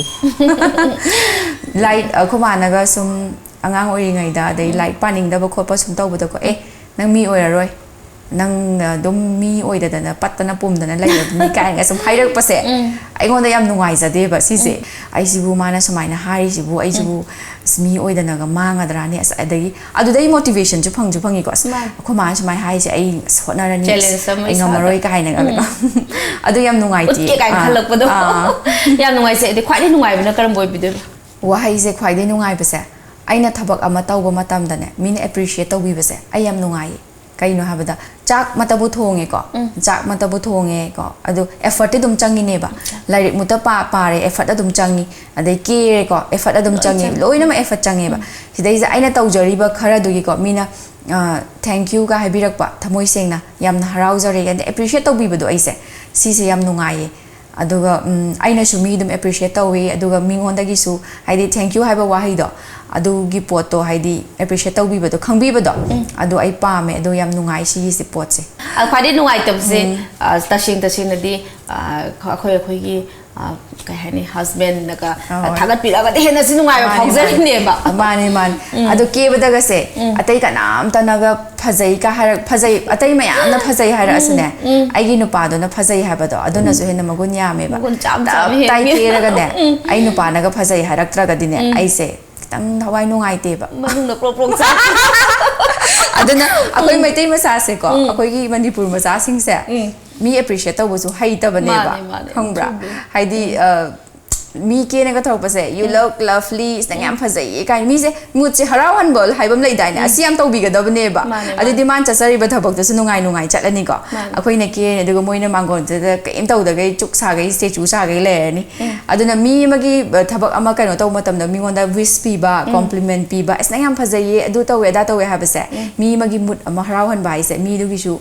ꯂꯥꯏꯛ, ꯑꯩꯈꯣꯏ ꯃꯥꯅꯒ ꯁꯨꯝ ꯑꯉꯥꯡ ꯑꯣꯏꯔꯤꯉꯩꯗ, ꯑꯗꯩ ꯂꯥꯏꯔꯤꯛ ꯄꯥꯅꯤꯡꯗꯕ ꯈꯣꯠꯄ ꯁꯨꯝ ꯇꯧꯕꯗꯀꯣ, "ꯑꯦ, ꯅꯪ ꯃꯤ ꯑꯣꯏꯔꯔꯣꯏ, ꯅꯪ ꯑꯗꯨꯝ ꯃꯤ ꯑꯣꯏꯗꯗꯅ ꯄꯠꯇꯅ ꯄꯨꯝꯗꯅ ꯂꯩꯔꯕꯅꯤ" ꯀꯥꯏꯅꯒ ꯁꯨꯝ ꯍꯥꯏꯔꯛꯄꯁꯦ, ꯑꯩꯉꯣꯟꯗ ꯌꯥꯝ ꯅꯨꯡꯉꯥꯏꯖꯗꯦꯕ ꯁꯤꯁꯦ꯫ ꯑꯩꯁꯤꯕꯨ, ꯃꯥꯅ ꯁꯨꯃꯥꯏꯅ ꯍꯥꯏꯔꯤꯁꯤꯕꯨ, ꯑꯩꯁꯤꯕꯨ ꯑꯁ, ꯃꯤ ꯑꯣꯏꯗꯅꯒ ꯃꯥꯡꯒꯗ꯭ꯔꯥꯅꯦ? ꯑꯁ, ꯑꯗꯒꯤ ꯑꯗꯨꯗꯩ ꯃꯣꯇꯤꯚꯦꯁꯟꯁꯨ ꯐꯪꯁꯨ ꯐꯪꯉꯤꯀꯣ꯫ ꯑꯁ, ꯃꯥꯅꯦ꯫ ꯑꯩꯈꯣꯏ ꯃꯥꯅ ꯁꯨꯃꯥꯏꯅ ꯍꯥꯏꯔꯤꯁꯦ, ꯑꯩ ꯑꯁ, ꯍꯣꯠꯅꯔꯅꯤ, Challenge ꯑꯃ ꯑꯩ ꯏꯁꯥꯗ꯫ ꯉꯝꯃꯔꯣꯏ ꯀꯥꯏꯅꯒ꯫ ꯑꯗꯨ ꯌꯥꯝ ꯅꯨꯡꯉꯥꯏꯇꯦ꯫ ꯎꯠꯀꯦ ꯀꯥꯏꯅ ꯑꯥ, ꯈꯜꯂꯛꯄꯗꯣ꯫ ꯑꯥ꯫ ꯌꯥꯝ ꯅꯨꯡꯉꯥꯏꯖꯩ꯫ ꯑꯗꯩ ꯈ꯭ꯋꯥꯏꯗꯒꯤ ꯅꯨꯡꯉꯥꯏꯕꯅ ꯀꯔꯝꯕ ꯑꯣꯏꯕꯤꯗꯣꯏꯕ? ꯋꯥꯍꯩꯁꯦ ꯈ꯭ꯋꯥꯏꯗꯒꯤ ꯅꯨꯡꯉꯥꯏꯕꯁꯦ, ꯑꯩꯅ ꯊꯕꯛ ꯑꯃ ꯇꯧꯕ ꯃꯇꯝꯗꯅꯦ, ꯃꯤꯅ ꯑꯦꯄ꯭ꯔꯤꯁꯤꯌꯦꯠ ꯇꯧꯕꯤꯕꯁꯦ ꯑꯩ ꯌꯥꯝ ꯅꯨꯡꯉꯥꯏꯌꯦ꯫ ꯀꯩꯅꯣ ꯍꯥꯏꯕꯗ, ꯆꯥꯛ ꯃꯇꯕꯨ ꯊꯣꯡꯉꯦꯀꯣ, ꯆꯥꯛ ꯃꯇꯕꯨ ꯊꯣꯡꯉꯦꯀꯣ, ꯑꯗꯨ ꯑꯦꯐꯔꯠꯇꯤ ꯑꯗꯨꯝ ꯆꯪꯉꯤꯅꯦꯕ꯫ ꯂꯥꯏꯔꯤꯛ ꯃꯨꯠꯇ ꯄꯥ-, ꯄꯥꯔꯦ, ꯑꯦꯐꯔꯠ ꯑꯗꯨꯝ ꯆꯪꯉꯤ꯫ ꯑꯗꯩ ꯀꯦꯔꯦꯀꯣ, ꯑꯦꯐꯔꯠ ꯑꯗꯨꯝ ꯆꯪꯉꯤ꯫ ꯂꯣꯏꯅꯃꯛ ꯑꯦꯐꯔꯠ ꯆꯪꯉꯦꯕ꯫ ꯁꯤꯗꯩꯁꯤꯗ ꯑꯩꯅ ꯇꯧꯖꯔꯤꯕ ꯈꯔꯗꯨꯒꯤꯀꯣ, ꯃꯤꯅ "ꯊꯦꯡꯀ꯭ꯌꯨꯒ" ꯍꯥꯏꯕꯤꯔꯛꯄ, ꯊꯃꯣꯏ ꯁꯦꯡꯅ ꯌꯥꯝꯅ ꯍꯔꯥꯎꯖꯔꯦ, ꯑꯗꯩ ꯑꯦꯄ꯭ꯔꯤꯁꯤꯌꯦꯠ ꯇꯧꯕꯤꯕꯗꯣ ꯑꯩꯁꯦ, ꯁꯤꯁꯦ ꯌꯥꯝ ꯅꯨꯡꯉꯥꯏꯌꯦ꯫ ꯑꯗꯨꯒ, ꯎꯝ, ꯑꯩꯅꯁꯨ ꯃꯤ ꯑꯗꯨꯝ ꯑꯦꯄ꯭ꯔꯤꯁꯤꯌꯦꯠ ꯇꯧꯋꯤ, ꯑꯗꯨꯒ ꯃꯤꯉꯣꯟꯗꯒꯤꯁꯨ, ꯍꯥꯏꯗꯤ, ꯊꯦꯡꯀ꯭ꯌꯨ ꯍꯥꯏꯕ ꯋꯥꯍꯩꯗꯣ, ꯑꯗꯨꯒꯤ ꯄꯣꯠꯇꯣ, ꯍꯥꯏꯗꯤ, ꯑꯦꯄ꯭ꯔꯤꯁꯤꯌꯦꯠ ꯇꯧꯕꯤꯕꯗꯣ, ꯈꯪꯕꯤꯕꯗꯣ, ꯑꯗꯨ ꯑꯩ ꯄꯥꯝꯃꯦ, ꯑꯗꯨ ꯌꯥꯝ ꯅꯨꯡꯉꯥꯏ ꯁꯤꯒꯤꯁꯤ ꯄꯣꯠꯁꯦ꯫ ꯑ, ꯈ꯭ꯋꯥꯏꯗꯒꯤ ꯅꯨꯡꯉꯥꯏꯇꯕꯁꯦ, ꯑ, ꯇꯁꯦꯡ ꯇꯁꯦꯡꯅꯗꯤ, ꯑ, ꯑꯩꯈꯣꯏ, ꯑꯩꯈꯣꯏꯒꯤ, ꯑ, ꯀꯩ ꯍꯥꯏꯅꯤ, ꯍꯁꯕꯦꯟꯅꯒ, ꯑ, ꯍꯣꯏ꯫ ꯊꯥꯒꯠꯄꯤꯔꯛꯑꯒꯗꯤ ꯍꯦꯟꯅꯁꯨ ꯅꯨꯡꯉꯥꯏꯕ ꯃꯥꯅꯦ, ꯐꯥꯎꯖꯔꯤꯅꯦꯕ꯫ ꯃꯥꯅꯦ, ꯃꯥꯅꯦ꯫ ꯑꯗꯣ ꯀꯦꯕꯗꯒꯁꯦ, ꯑꯇꯩ ꯀꯅꯥꯝꯇꯅꯒ ꯐꯖꯩ ꯀ ꯍꯥꯏꯔꯛ-, ꯐꯖꯩ, ꯑꯇꯩ ꯃꯌꯥꯝꯅ ꯐꯖꯩ ꯍꯥꯏꯔꯛꯑꯁꯨꯅꯦ, ꯑꯩꯒꯤ ꯅꯨꯄꯥꯗꯨꯅ ꯐꯖꯩ ꯍꯥꯏꯕꯗꯣ, ꯑꯗꯨꯅꯁꯨ ꯍꯦꯟꯅ ꯃꯒꯨꯟ ꯌꯥꯝꯃꯦꯕ꯫ ꯃꯒꯨꯟ ꯆꯥꯝ ꯆꯥꯝ ꯇꯞ ꯇꯥꯏ ꯍꯦꯟꯒꯦ꯫ ꯀꯦꯔꯒꯅꯦ, ꯑꯩ ꯅꯨꯄꯥꯅꯒ ꯐꯖꯩ ꯍꯥꯏꯔꯛꯇ꯭ꯔꯒꯗꯤꯅꯦ, ꯑꯩꯁꯦ ꯈꯤꯇꯪ ꯊꯋꯥꯏ ꯅꯨꯡꯉꯥꯏꯇꯦꯕ꯫ ꯃꯅꯨꯡꯗ ꯄ꯭ꯔꯣꯛ ꯄ꯭ꯔꯣꯛ ꯆꯥ꯫ ꯑꯗꯨꯅ ꯑꯩꯈꯣꯏ ꯃꯩꯇꯩ ꯃꯆꯥꯁꯦꯀꯣ, ꯑꯩꯈꯣꯏꯒꯤ ꯃꯅꯤꯄꯨꯔ ꯃꯆꯥꯁꯤꯡꯁꯦ, ꯃꯤ ꯑꯦꯄ꯭ꯔꯤꯁꯤꯌꯦꯠ ꯇꯧꯕꯁꯨ ꯍꯩꯇꯕꯅꯦꯕ꯫ ꯃꯥꯅꯦ, ꯃꯥꯅꯦ, ꯈꯪꯕ꯭ꯔꯥ? ꯆꯨꯝꯃꯦ꯫ ꯍꯥꯏꯗꯤ, ꯑ, ꯃꯤ ꯀꯦꯅꯒ ꯊꯧꯔꯛꯄꯁꯦ, "You look lovely, ꯅꯪ ꯌꯥꯝ ꯐꯖꯩꯌꯦ" ꯀꯥꯏꯅ, ꯃꯤꯁꯦ ꯃꯨꯠꯁꯦ ꯍꯔꯥꯎꯍꯟꯕ ꯍꯥꯏꯕ ꯑꯃ ꯂꯩꯗꯥꯏꯅꯦ? ꯑꯁꯤ ꯌꯥꯝ ꯇꯧꯕꯤꯒꯗꯕꯅꯦꯕ꯫ ꯃꯥꯅꯦ, ꯃꯥꯅꯦ꯫ ꯑꯗꯨꯗꯤ ꯃꯥꯅ ꯆꯠꯆꯔꯤꯕ ꯊꯕꯛꯇꯨꯁꯨ ꯅꯨꯡꯉꯥꯏ ꯅꯨꯡꯉꯥꯏ ꯆꯠꯂꯅꯤꯀꯣ꯫ ꯃꯥꯅꯦ꯫ ꯑꯩꯈꯣꯏꯅ ꯀꯦꯔꯅꯤ, ꯑꯗꯨꯒ ꯃꯣꯏꯅ ꯃꯥꯡꯒꯣꯟꯗꯨꯗ ꯀꯔꯤꯝ ꯇꯧꯗꯈꯩ ꯆꯨꯛ ꯁꯥꯈꯩ, ꯁ꯭ꯇꯦꯆꯨ ꯁꯥꯈꯩ ꯂꯩꯔꯅꯤ꯫ ꯑꯗꯨꯅ ꯃꯤ ꯑꯃꯒꯤ, ꯑ, ꯊꯕꯛ ꯑꯃ ꯀꯩꯅꯣ ꯇꯧꯕ ꯃꯇꯝꯗ ꯃꯤꯉꯣꯟꯗ ꯋꯤꯁ ꯄꯤꯕ, ꯀꯣꯝꯄ꯭ꯂꯤꯃꯦꯟ ꯄꯤꯕ, "ꯑꯁ, ꯅꯪ ꯌꯥꯝ ꯐꯖꯩꯌꯦ, ꯑꯗꯨ ꯇꯧꯋꯦ, ꯑꯗꯥ ꯇꯧꯋꯦ" ꯍꯥꯏꯕꯁꯦ, ꯃꯤ ꯑꯃꯒꯤ ꯃꯨꯠ ꯑꯃ ꯍꯔꯥꯎꯍꯟꯕ ꯍꯥꯏꯁꯦ ꯃꯤꯗꯨꯒꯤꯁꯨ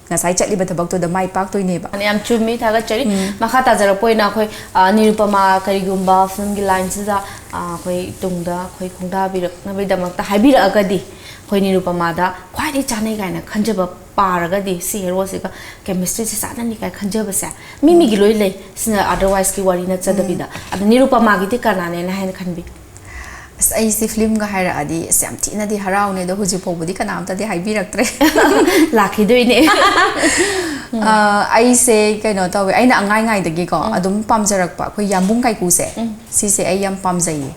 ꯉꯁꯥꯏ ꯆꯠꯂꯤꯕ ꯊꯕꯛꯇꯨꯗ ꯃꯥꯏ ꯄꯥꯛꯇꯣꯏꯅꯦꯕ꯫ ꯌꯥꯝ ꯆꯨꯝꯃꯤ, ꯊꯥꯒꯠꯆꯔꯤ꯫ ꯃꯈꯥ ꯇꯥꯖꯔꯛꯄ ꯑꯣꯏꯅ ꯑꯩꯈꯣꯏ, ꯑ, ꯅꯤꯔꯨꯄꯃꯥ ꯀꯔꯤꯒꯨꯝꯕ ꯐꯤꯂꯝꯒꯤ ꯂꯥꯏꯟꯁꯤꯗ, ꯑ, ꯑꯩꯈꯣꯏ ꯇꯨꯡꯗ ꯑꯩꯈꯣꯏ ꯈꯣꯡꯗꯥꯕꯤꯔꯛꯅꯕꯒꯤꯗꯃꯛꯇ ꯍꯥꯏꯕꯤꯔꯛꯑꯒꯗꯤ, ꯑꯩꯈꯣꯏ ꯅꯤꯔꯨꯄꯃꯥꯗ ꯈ꯭ꯋꯥꯏꯗꯒꯤ ꯆꯥꯅꯩ ꯀꯥꯏꯅ ꯈꯟꯖꯕ ꯄꯥꯔꯒꯗꯤ, ꯁꯤ ꯍꯦꯔꯣꯁꯤꯒ ꯀꯦꯃꯤꯁꯇ꯭ꯔꯤꯁꯦ ꯆꯥꯟꯅꯅꯤ ꯀꯥꯏꯅ ꯈꯟꯖꯕꯁꯦ ꯃꯤ ꯃꯤꯒꯤ ꯂꯣꯏ ꯂꯩ꯫ ꯁꯤꯅ ꯑꯗꯔꯋꯥꯏꯁꯀꯤ ꯋꯥꯔꯤ ꯅꯠꯆꯗꯕꯤꯗ꯫ ꯑꯗ ꯅꯤꯔꯨꯄꯃꯥꯒꯤꯗꯤ ꯀꯅꯥꯅꯦꯅ ꯍꯥꯏꯅ ꯈꯟꯕꯤ? ꯑꯁ, ꯑꯩꯁꯦ ꯐꯤꯂꯝꯒ ꯍꯥꯏꯔꯛꯑꯗꯤ ꯑꯁ, ꯌꯥꯝ ꯊꯤꯅꯗꯤ ꯍꯔꯥꯎꯅꯦ, ꯑꯗꯣ ꯍꯧꯖꯤꯛ ꯐꯥꯎꯕꯗꯤ ꯀꯅꯥꯝꯇꯗꯤ ꯍꯥꯏꯕꯤꯔꯛꯇ꯭ꯔꯦ꯫ ꯂꯥꯛꯈꯤꯗꯣꯏꯅꯦ꯫ ꯑ, ꯑꯩꯁꯦ ꯀꯩꯅꯣ ꯇꯧꯋꯦ, ꯑꯩꯅ ꯑꯉꯥꯡꯉꯩꯗꯒꯤꯀꯣ ꯑꯗꯨꯝ ꯄꯥꯝꯖꯔꯛꯄ ꯑꯩꯈꯣꯏ ꯌꯥꯝꯕꯨꯡ ꯀꯥꯏꯀꯨꯁꯦ, ꯁꯤꯁꯦ ꯑꯩ ꯌꯥꯝ ꯄꯥꯝꯖꯩꯌꯦ꯫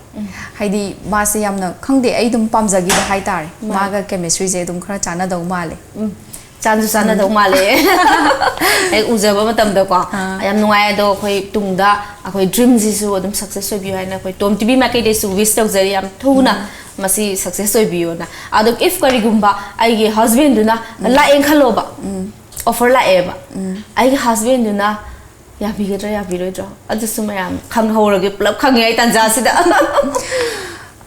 ꯍꯥꯏꯗꯤ ꯃꯥꯁꯦ ꯌꯥꯝꯅ, ꯈꯪꯗꯦ, ꯑꯩ ꯑꯗꯨꯝ ꯄꯥꯝꯖꯈꯤꯕ ꯍꯥꯏꯇꯥꯔꯦ꯫ ꯃꯥꯅꯦ꯫ ꯃꯥꯒ ꯀꯦꯃꯤꯁꯇ꯭ꯔꯤꯁꯦ ꯑꯗꯨꯝ ꯈꯔ ꯆꯥꯟꯅꯗꯧ ꯃꯥꯜꯂꯦ꯫ ꯎꯝ, ꯆꯥꯟꯁꯨ ꯆꯥꯟꯅꯗꯧ ꯃꯥꯜꯂꯦ꯫ ꯍꯦꯛ ꯎꯖꯕ ꯃꯇꯝꯗꯀꯣ꯫ ꯑꯥ꯫ ꯌꯥꯝ ꯅꯨꯡꯉꯥꯏ꯫ ꯑꯗꯣ ꯑꯩꯈꯣꯏ ꯇꯨꯡꯗ ꯑꯩꯈꯣꯏ ꯗ꯭ꯔꯤꯝꯁꯤꯁꯨ ꯑꯗꯨꯝ ꯁꯛꯁꯦꯁ ꯑꯣꯏꯕꯤꯌꯨ ꯍꯥꯏꯅ ꯑꯩꯈꯣꯏ ꯇꯣꯝ ꯇꯤꯚꯤ ꯃꯥꯏꯀꯩꯗꯩꯁꯨ ꯋꯤꯁ ꯇꯧꯖꯔꯤ, ꯌꯥꯝ ꯊꯨꯅ ꯃꯁꯤ ꯁꯛꯁꯦꯁ ꯑꯣꯏꯕꯤꯌꯨꯅ꯫ ꯑꯗꯣ ꯏꯐ ꯀꯔꯤꯒꯨꯝꯕ ꯑꯩꯒꯤ ꯍꯁꯕꯦꯟꯗꯨꯅ ꯂꯥꯛꯑꯦꯅ ꯈꯜꯂꯣꯕ, ꯑꯣꯐꯔ ꯂꯥꯛꯑꯦꯕ, ꯑꯩꯒꯤ ꯍꯁꯕꯦꯟꯗꯨꯅ ꯌꯥꯕꯤꯒꯗ꯭ꯔꯥ ꯌꯥꯕꯤꯔꯣꯏꯗ꯭ꯔꯣ? ꯑꯗꯨꯁꯨ ꯃꯌꯥꯝ ꯈꯪꯍꯧꯔꯒꯦ, ꯄꯨꯂꯞ ꯈꯪꯉꯤꯉꯩ ꯇꯥꯟꯖꯥꯁꯤꯗ꯫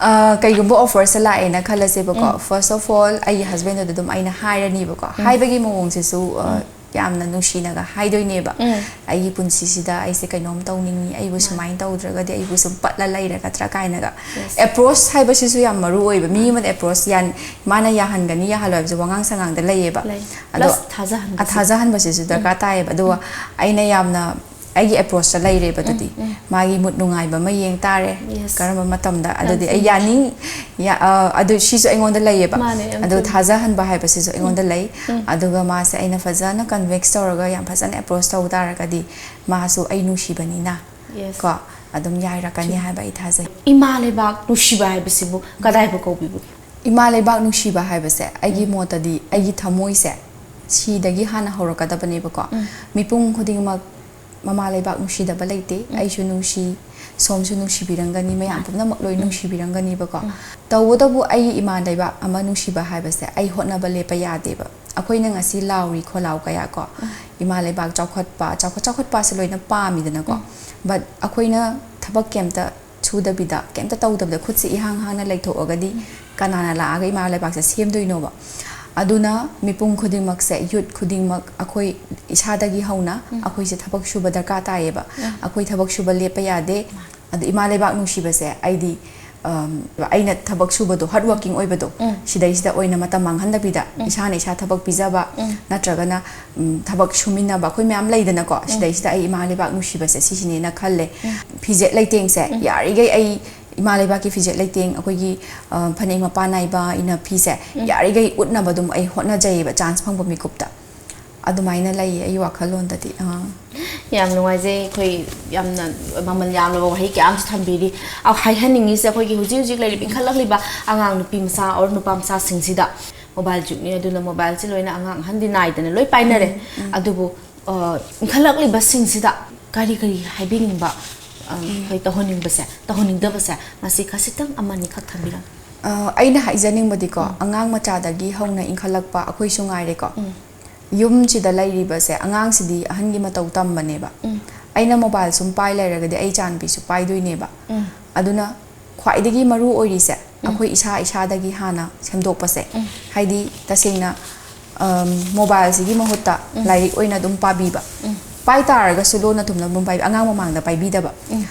ꯑ, ꯀꯩꯒꯨꯝꯕ ꯑꯣꯐꯔꯁꯦ ꯂꯥꯛꯑꯦꯅ ꯈꯜꯂꯁꯦꯕꯀꯣ, first of all, ꯑꯩꯒꯤ ꯍꯁꯕꯦꯟꯗꯨꯗ ꯑꯗꯨꯝ ꯑꯩꯅ ꯍꯥꯏꯔꯅꯤꯕꯀꯣ꯫ ꯍꯥꯏꯕꯒꯤ ꯃꯑꯣꯡꯁꯤꯁꯨ, ꯑ, ꯌꯥꯝꯅ ꯅꯨꯡꯁꯤꯅꯒ ꯍꯥꯏꯗꯣꯏꯅꯦꯕ꯫ "ꯑꯩꯒꯤ ꯄꯨꯟꯁꯤꯁꯤꯗ ꯑꯩꯁꯦ ꯀꯩꯅꯣꯝ ꯇꯧꯅꯤꯡꯉꯤ, ꯑꯩꯕꯨ ꯁꯨꯃꯥꯏꯅ ꯇꯧꯗ꯭ꯔꯒꯗꯤ ꯑꯩꯕꯨ ꯁꯨꯝ ꯄꯠꯂ ꯂꯩꯔꯒꯗ꯭ꯔꯥ?" ꯀꯥꯏꯅꯒ꯫ ꯑꯦꯄ꯭ꯔꯣꯁ ꯍꯥꯏꯕꯁꯤꯁꯨ ꯌꯥꯝ ꯃꯔꯨ ꯑꯣꯏꯕ꯫ ꯃꯤ ꯑꯃꯗ ꯑꯦꯄ꯭ꯔꯣꯁ ꯌꯥꯟ-, ꯃꯥꯅ ꯌꯥꯍꯟꯒꯅꯤ ꯌꯥꯍꯜꯂꯣꯏ ꯍꯥꯏꯕꯁꯦ ꯋꯥꯉꯥꯡ ꯁꯉꯥꯡꯗ ꯂꯩꯌꯦꯕ꯫ ꯂꯩ꯫ ꯑꯗꯣ Plus ꯊꯥꯖꯍꯟꯕꯁꯦ꯫ ꯑ, ꯊꯥꯖꯍꯟꯕꯁꯤꯁꯨ ꯗꯔꯀꯥꯔ ꯇꯥꯏꯌꯦꯕ꯫ ꯑꯗꯨꯒ ꯑꯩꯅ ꯌꯥꯝꯅ ꯑꯩꯒꯤ ꯑꯦꯄ꯭ꯔꯣꯁꯇ ꯂꯩꯔꯦꯕ ꯑꯗꯨꯗꯤ꯫ ꯃꯥꯒꯤ ꯃꯨꯠ ꯅꯨꯡꯉꯥꯏꯕ ꯑꯃ ꯌꯦꯡ ꯇꯥꯔꯦ꯫ Yes. ꯀꯔꯝꯕ ꯃꯇꯝꯗ? ꯌꯥꯝ ꯑꯗꯨꯗꯤ ꯑꯩ ꯆꯨꯝꯃꯤ꯫ ꯌꯥꯅꯤꯡ-, ꯌꯥ-, ꯑ, ꯑꯗꯨ ꯁꯤꯁꯨ ꯑꯩꯉꯣꯟꯗ ꯂꯩꯌꯦꯕ꯫ ꯃꯥꯅꯦ, ꯌꯥꯝ ꯑꯗꯨ ꯆꯨꯝꯃꯤ꯫ ꯊꯥꯖꯍꯟꯕ ꯍꯥꯏꯕꯁꯤꯁꯨ ꯑꯩꯉꯣꯟꯗ ꯂꯩ꯫ ꯑꯗꯨꯒ ꯃꯥꯁꯦ ꯑꯩꯅ ꯐꯖꯅ ꯀꯟꯚꯤꯟꯁ ꯇꯧꯔꯒ ꯌꯥꯝ ꯐꯖꯅ ꯑꯦꯄ꯭ꯔꯣꯁ ꯇꯧ ꯇꯥꯔꯒꯗꯤ ꯃꯥꯁꯨ ꯑꯩ ꯅꯨꯡꯁꯤꯕꯅꯤꯅ Yes. ꯀꯣ ꯑꯗꯨꯝ ꯌꯥꯏꯔꯛꯀꯅꯤ ꯍꯥꯏꯕ ꯑꯩ ꯊꯥꯖꯩ꯫ ꯏꯃꯥ ꯂꯩꯕꯥꯛ ꯅꯨꯡꯁꯤꯕ ꯍꯥꯏꯕꯁꯤꯕꯨ ꯀꯗꯥꯏꯕꯨ ꯀꯧꯕꯤꯕꯒꯦ? ꯏꯃꯥ ꯂꯩꯕꯥꯛ ꯅꯨꯡꯁꯤꯕ ꯍꯥꯏꯕꯁꯦ ꯑꯩꯒꯤ ꯃꯣꯠꯇꯗꯤ ꯑꯩꯒꯤ ꯊꯃꯣꯏꯁꯦ ꯁꯤꯗꯒꯤ ꯍꯥꯟꯅ ꯍꯧꯔꯛꯀꯗꯕꯅꯦꯕꯀꯣ꯫ ꯃꯤꯄꯨꯝ ꯈꯨꯗꯤꯡꯃꯛ ꯃꯃꯥ ꯂꯩꯕꯥꯛ ꯅꯨꯡꯁꯤꯗꯕ ꯂꯩꯇꯦ꯫ ꯑꯩꯁꯨ ꯅꯨꯡꯁꯤ, ꯁꯣꯝꯁꯨ ꯅꯨꯡꯁꯤꯕꯤꯔꯝꯒꯅꯤ, ꯃꯌꯥꯝ ꯄꯨꯝꯅꯃꯛ ꯂꯣꯏ ꯅꯨꯡꯁꯤꯕꯤꯔꯝꯒꯅꯤꯕꯀꯣ꯫ ꯇꯧꯕꯇꯕꯨ ꯑꯩꯒꯤ ꯏꯃꯥ ꯂꯩꯕꯥꯛ ꯑꯃ ꯅꯨꯡꯁꯤꯕ ꯍꯥꯏꯕꯁꯦ ꯑꯩ ꯍꯣꯠꯅꯕ ꯂꯦꯞꯄ ꯌꯥꯗꯦꯕ꯫ ꯑꯩꯈꯣꯏꯅ ꯉꯁꯤ ꯂꯥꯎꯔꯤ ꯈꯣꯜꯂꯥꯎ ꯀꯌꯥ ꯀꯣ, ꯏꯃꯥ ꯂꯩꯕꯥꯛ ꯆꯥꯎꯈꯠꯄ, ꯆꯥꯎꯈꯠ ꯆꯥꯎꯈꯠꯄꯁꯦ ꯂꯣꯏꯅ ꯄꯥꯝꯃꯤꯗꯅꯀꯣ꯫ But ꯑꯩꯈꯣꯏꯅ ꯊꯕꯛ ꯀꯩꯝꯇ ꯁꯨꯗꯕꯤꯗ, ꯀꯩꯝꯇ ꯇꯧꯗꯕꯗ, ꯈꯨꯠꯁꯤ ꯏꯍꯥꯡ ꯍꯥꯡꯅ ꯂꯩꯊꯣꯛꯑꯒꯗꯤ ꯀꯅꯥꯅ ꯂꯥꯛꯑꯒ ꯏꯃꯥ ꯂꯩꯕꯥꯛꯁꯦ ꯁꯦꯝꯗꯣꯏꯅꯣꯕ? ꯑꯗꯨꯅ ꯃꯤꯄꯨꯝ ꯈꯨꯗꯤꯡꯃꯛꯁꯦ, youth ꯈꯨꯗꯤꯡꯃꯛ, ꯑꯩꯈꯣꯏ ꯏꯁꯥꯗꯒꯤ ꯍꯧꯅ ꯑꯩꯈꯣꯏꯁꯦ ꯊꯕꯛ ꯁꯨꯕ ꯗꯔꯀꯥꯔ ꯇꯥꯏꯌꯦꯕ꯫ ꯑꯩꯈꯣꯏ ꯊꯕꯛ ꯁꯨꯕ ꯂꯦꯞꯄ ꯌꯥꯗꯦ꯫ ꯑꯗ ꯏꯃꯥ ꯂꯩꯕꯥꯛ ꯅꯨꯡꯁꯤꯕꯁꯦ ꯑꯩꯗꯤ, ꯑꯝ, ꯑꯩꯅ ꯊꯕꯛ ꯁꯨꯕꯗꯣ, hard working ꯑꯣꯏꯕꯗꯣ, ꯁꯤꯗꯩꯁꯤꯗ ꯑꯣꯏꯅ ꯃꯇꯝ ꯃꯥꯡꯍꯟꯗꯕꯤꯗ ꯏꯁꯥꯅ ꯏꯁꯥ ꯊꯕꯛ ꯄꯤꯖꯕ, ꯅꯠꯇ꯭ꯔꯒꯅ, ꯎꯝ, ꯊꯕꯛ ꯁꯨꯃꯤꯟꯅꯕ ꯑꯩꯈꯣꯏ ꯃꯌꯥꯝ ꯂꯩꯗꯅꯀꯣ꯫ ꯁꯤꯗꯩꯁꯤꯗ ꯑꯩ ꯏꯃꯥ ꯂꯩꯕꯥꯛ ꯅꯨꯡꯁꯤꯕꯁꯦ ꯁꯤꯁꯤꯅꯦꯅ ꯈꯜꯂꯦ꯫ ꯐꯤꯖꯦꯠ ꯂꯩꯇꯦꯡꯁꯦ ꯌꯥꯔꯤꯈꯩ ꯑꯩ ꯏꯃꯥ ꯂꯩꯕꯥꯛꯀꯤ ꯐꯤꯖꯦꯠ ꯂꯩꯇꯦꯡ, ꯑꯩꯈꯣꯏꯒꯤ, ꯑ, ꯐꯅꯦꯛ ꯃꯄꯥꯟ ꯅꯥꯏꯕ ꯏꯅꯐꯤꯁꯦ ꯌꯥꯔꯤꯈꯩ ꯎꯠꯅꯕ ꯑꯗꯨꯝ ꯑꯩ ꯍꯣꯠꯅꯖꯩꯌꯦꯕ, chance ꯐꯪꯕ ꯃꯤꯀꯨꯞꯇ꯫ ꯑꯗꯨꯃꯥꯏꯅ ꯂꯩꯌꯦ ꯑꯩ ꯋꯥꯈꯜꯂꯣꯟꯗꯗꯤ꯫ ꯑꯥ꯫ ꯌꯥꯝ ꯅꯨꯡꯉꯥꯏꯖꯩ꯫ ꯑꯩꯈꯣꯏ ꯌꯥꯝꯅ ꯃꯃꯜ ꯌꯥꯝꯂꯕ ꯋꯥꯍꯩ ꯀꯌꯥ ꯑꯃꯁꯨ ꯊꯝꯕꯤꯔꯤ꯫ ꯑ, ꯍꯥꯏꯍꯟꯅꯤꯡꯉꯤꯁꯦ, ꯑꯩꯈꯣꯏꯒꯤ ꯍꯧꯖꯤꯛ ꯍꯧꯖꯤꯛ ꯂꯩꯔꯤꯕ ꯏꯟꯈꯠꯂꯛꯂꯤꯕ ꯑꯉꯥꯡ ꯅꯨꯄꯤ ꯃꯆꯥ ꯑꯣꯔ ꯅꯨꯄꯥ ꯃꯆꯥꯁꯤꯡꯁꯤꯗ mobile ꯖꯨꯛꯅꯤ, ꯑꯗꯨꯅ mobile ꯁꯤ ꯂꯣꯏꯅ ꯑꯉꯥꯡ ꯑꯍꯟꯗꯤ ꯅꯥꯏꯗꯅ ꯂꯣꯏ ꯄꯥꯏꯅꯔꯦ꯫ ꯑꯗꯨꯕꯨ, ꯑ, ꯏꯟꯈꯠꯂꯛꯂꯤꯕꯁꯤꯡꯁꯤꯗ ꯀꯔꯤ ꯀꯔꯤ ꯍꯥꯏꯕꯤꯅꯤꯡꯕ, ꯑ, ꯑꯩꯈꯣꯏ ꯇꯧꯍꯟꯅꯤꯡꯕꯁꯦ, ꯇꯧꯍꯟꯅꯤꯡꯗꯕꯁꯦ, ꯃꯁꯤ ꯈꯖꯤꯛꯇꯪ ꯑꯃꯅꯤꯈꯛ ꯊꯝꯕꯤꯔꯝꯃꯨ꯫ ꯑ, ꯑꯩꯅ ꯍꯥꯏꯖꯅꯤꯡꯕꯗꯤꯀꯣ, ꯑꯉꯥꯡ ꯃꯆꯥꯗꯒꯤ ꯍꯧꯅ ꯏꯟꯈꯠꯂꯛꯄ ꯑꯩꯈꯣꯏꯁꯨ ꯉꯥꯏꯔꯦꯀꯣ, ꯌꯨꯝꯁꯤꯗ ꯂꯩꯔꯤꯕꯁꯦ, ꯑꯉꯥꯡꯁꯤꯗꯤ ꯑꯍꯟꯒꯤ ꯃꯇꯧ ꯇꯝꯕꯅꯦꯕ꯫ ꯑꯩꯅ mobile ꯁꯨꯝ ꯄꯥꯏ ꯂꯩꯔꯒꯗꯤ ꯑꯩ ꯏꯆꯥꯅꯨꯄꯤꯁꯨ ꯄꯥꯏꯗꯣꯏꯅꯦꯕ꯫ ꯑꯗꯨꯅ ꯈ꯭ꯋꯥꯏꯗꯒꯤ ꯃꯔꯨ ꯑꯣꯏꯔꯤꯁꯦ, ꯑꯩꯈꯣꯏ ꯏꯁꯥ ꯏꯁꯥꯗꯒꯤ ꯍꯥꯟꯅ ꯁꯦꯝꯗꯣꯛꯄꯁꯦ꯫ ꯍꯥꯏꯗꯤ, ꯇꯁꯦꯡꯅ, ꯑꯝ, mobile ꯁꯤꯒꯤ ꯃꯍꯨꯠꯇ ꯂꯥꯏꯔꯤꯛ ꯑꯣꯏꯅ ꯑꯗꯨꯝ ꯄꯥꯕꯤꯕ꯫ ꯄꯥꯏ ꯇꯥꯔꯒꯁꯨ ꯂꯣꯟꯅ ꯊꯨꯝꯅ ꯑꯗꯨꯝ ꯄꯥꯏꯕꯤ-, ꯑꯉꯥꯡ ꯃꯃꯥꯡꯗ ꯄꯥꯏꯕꯤꯗꯕ꯫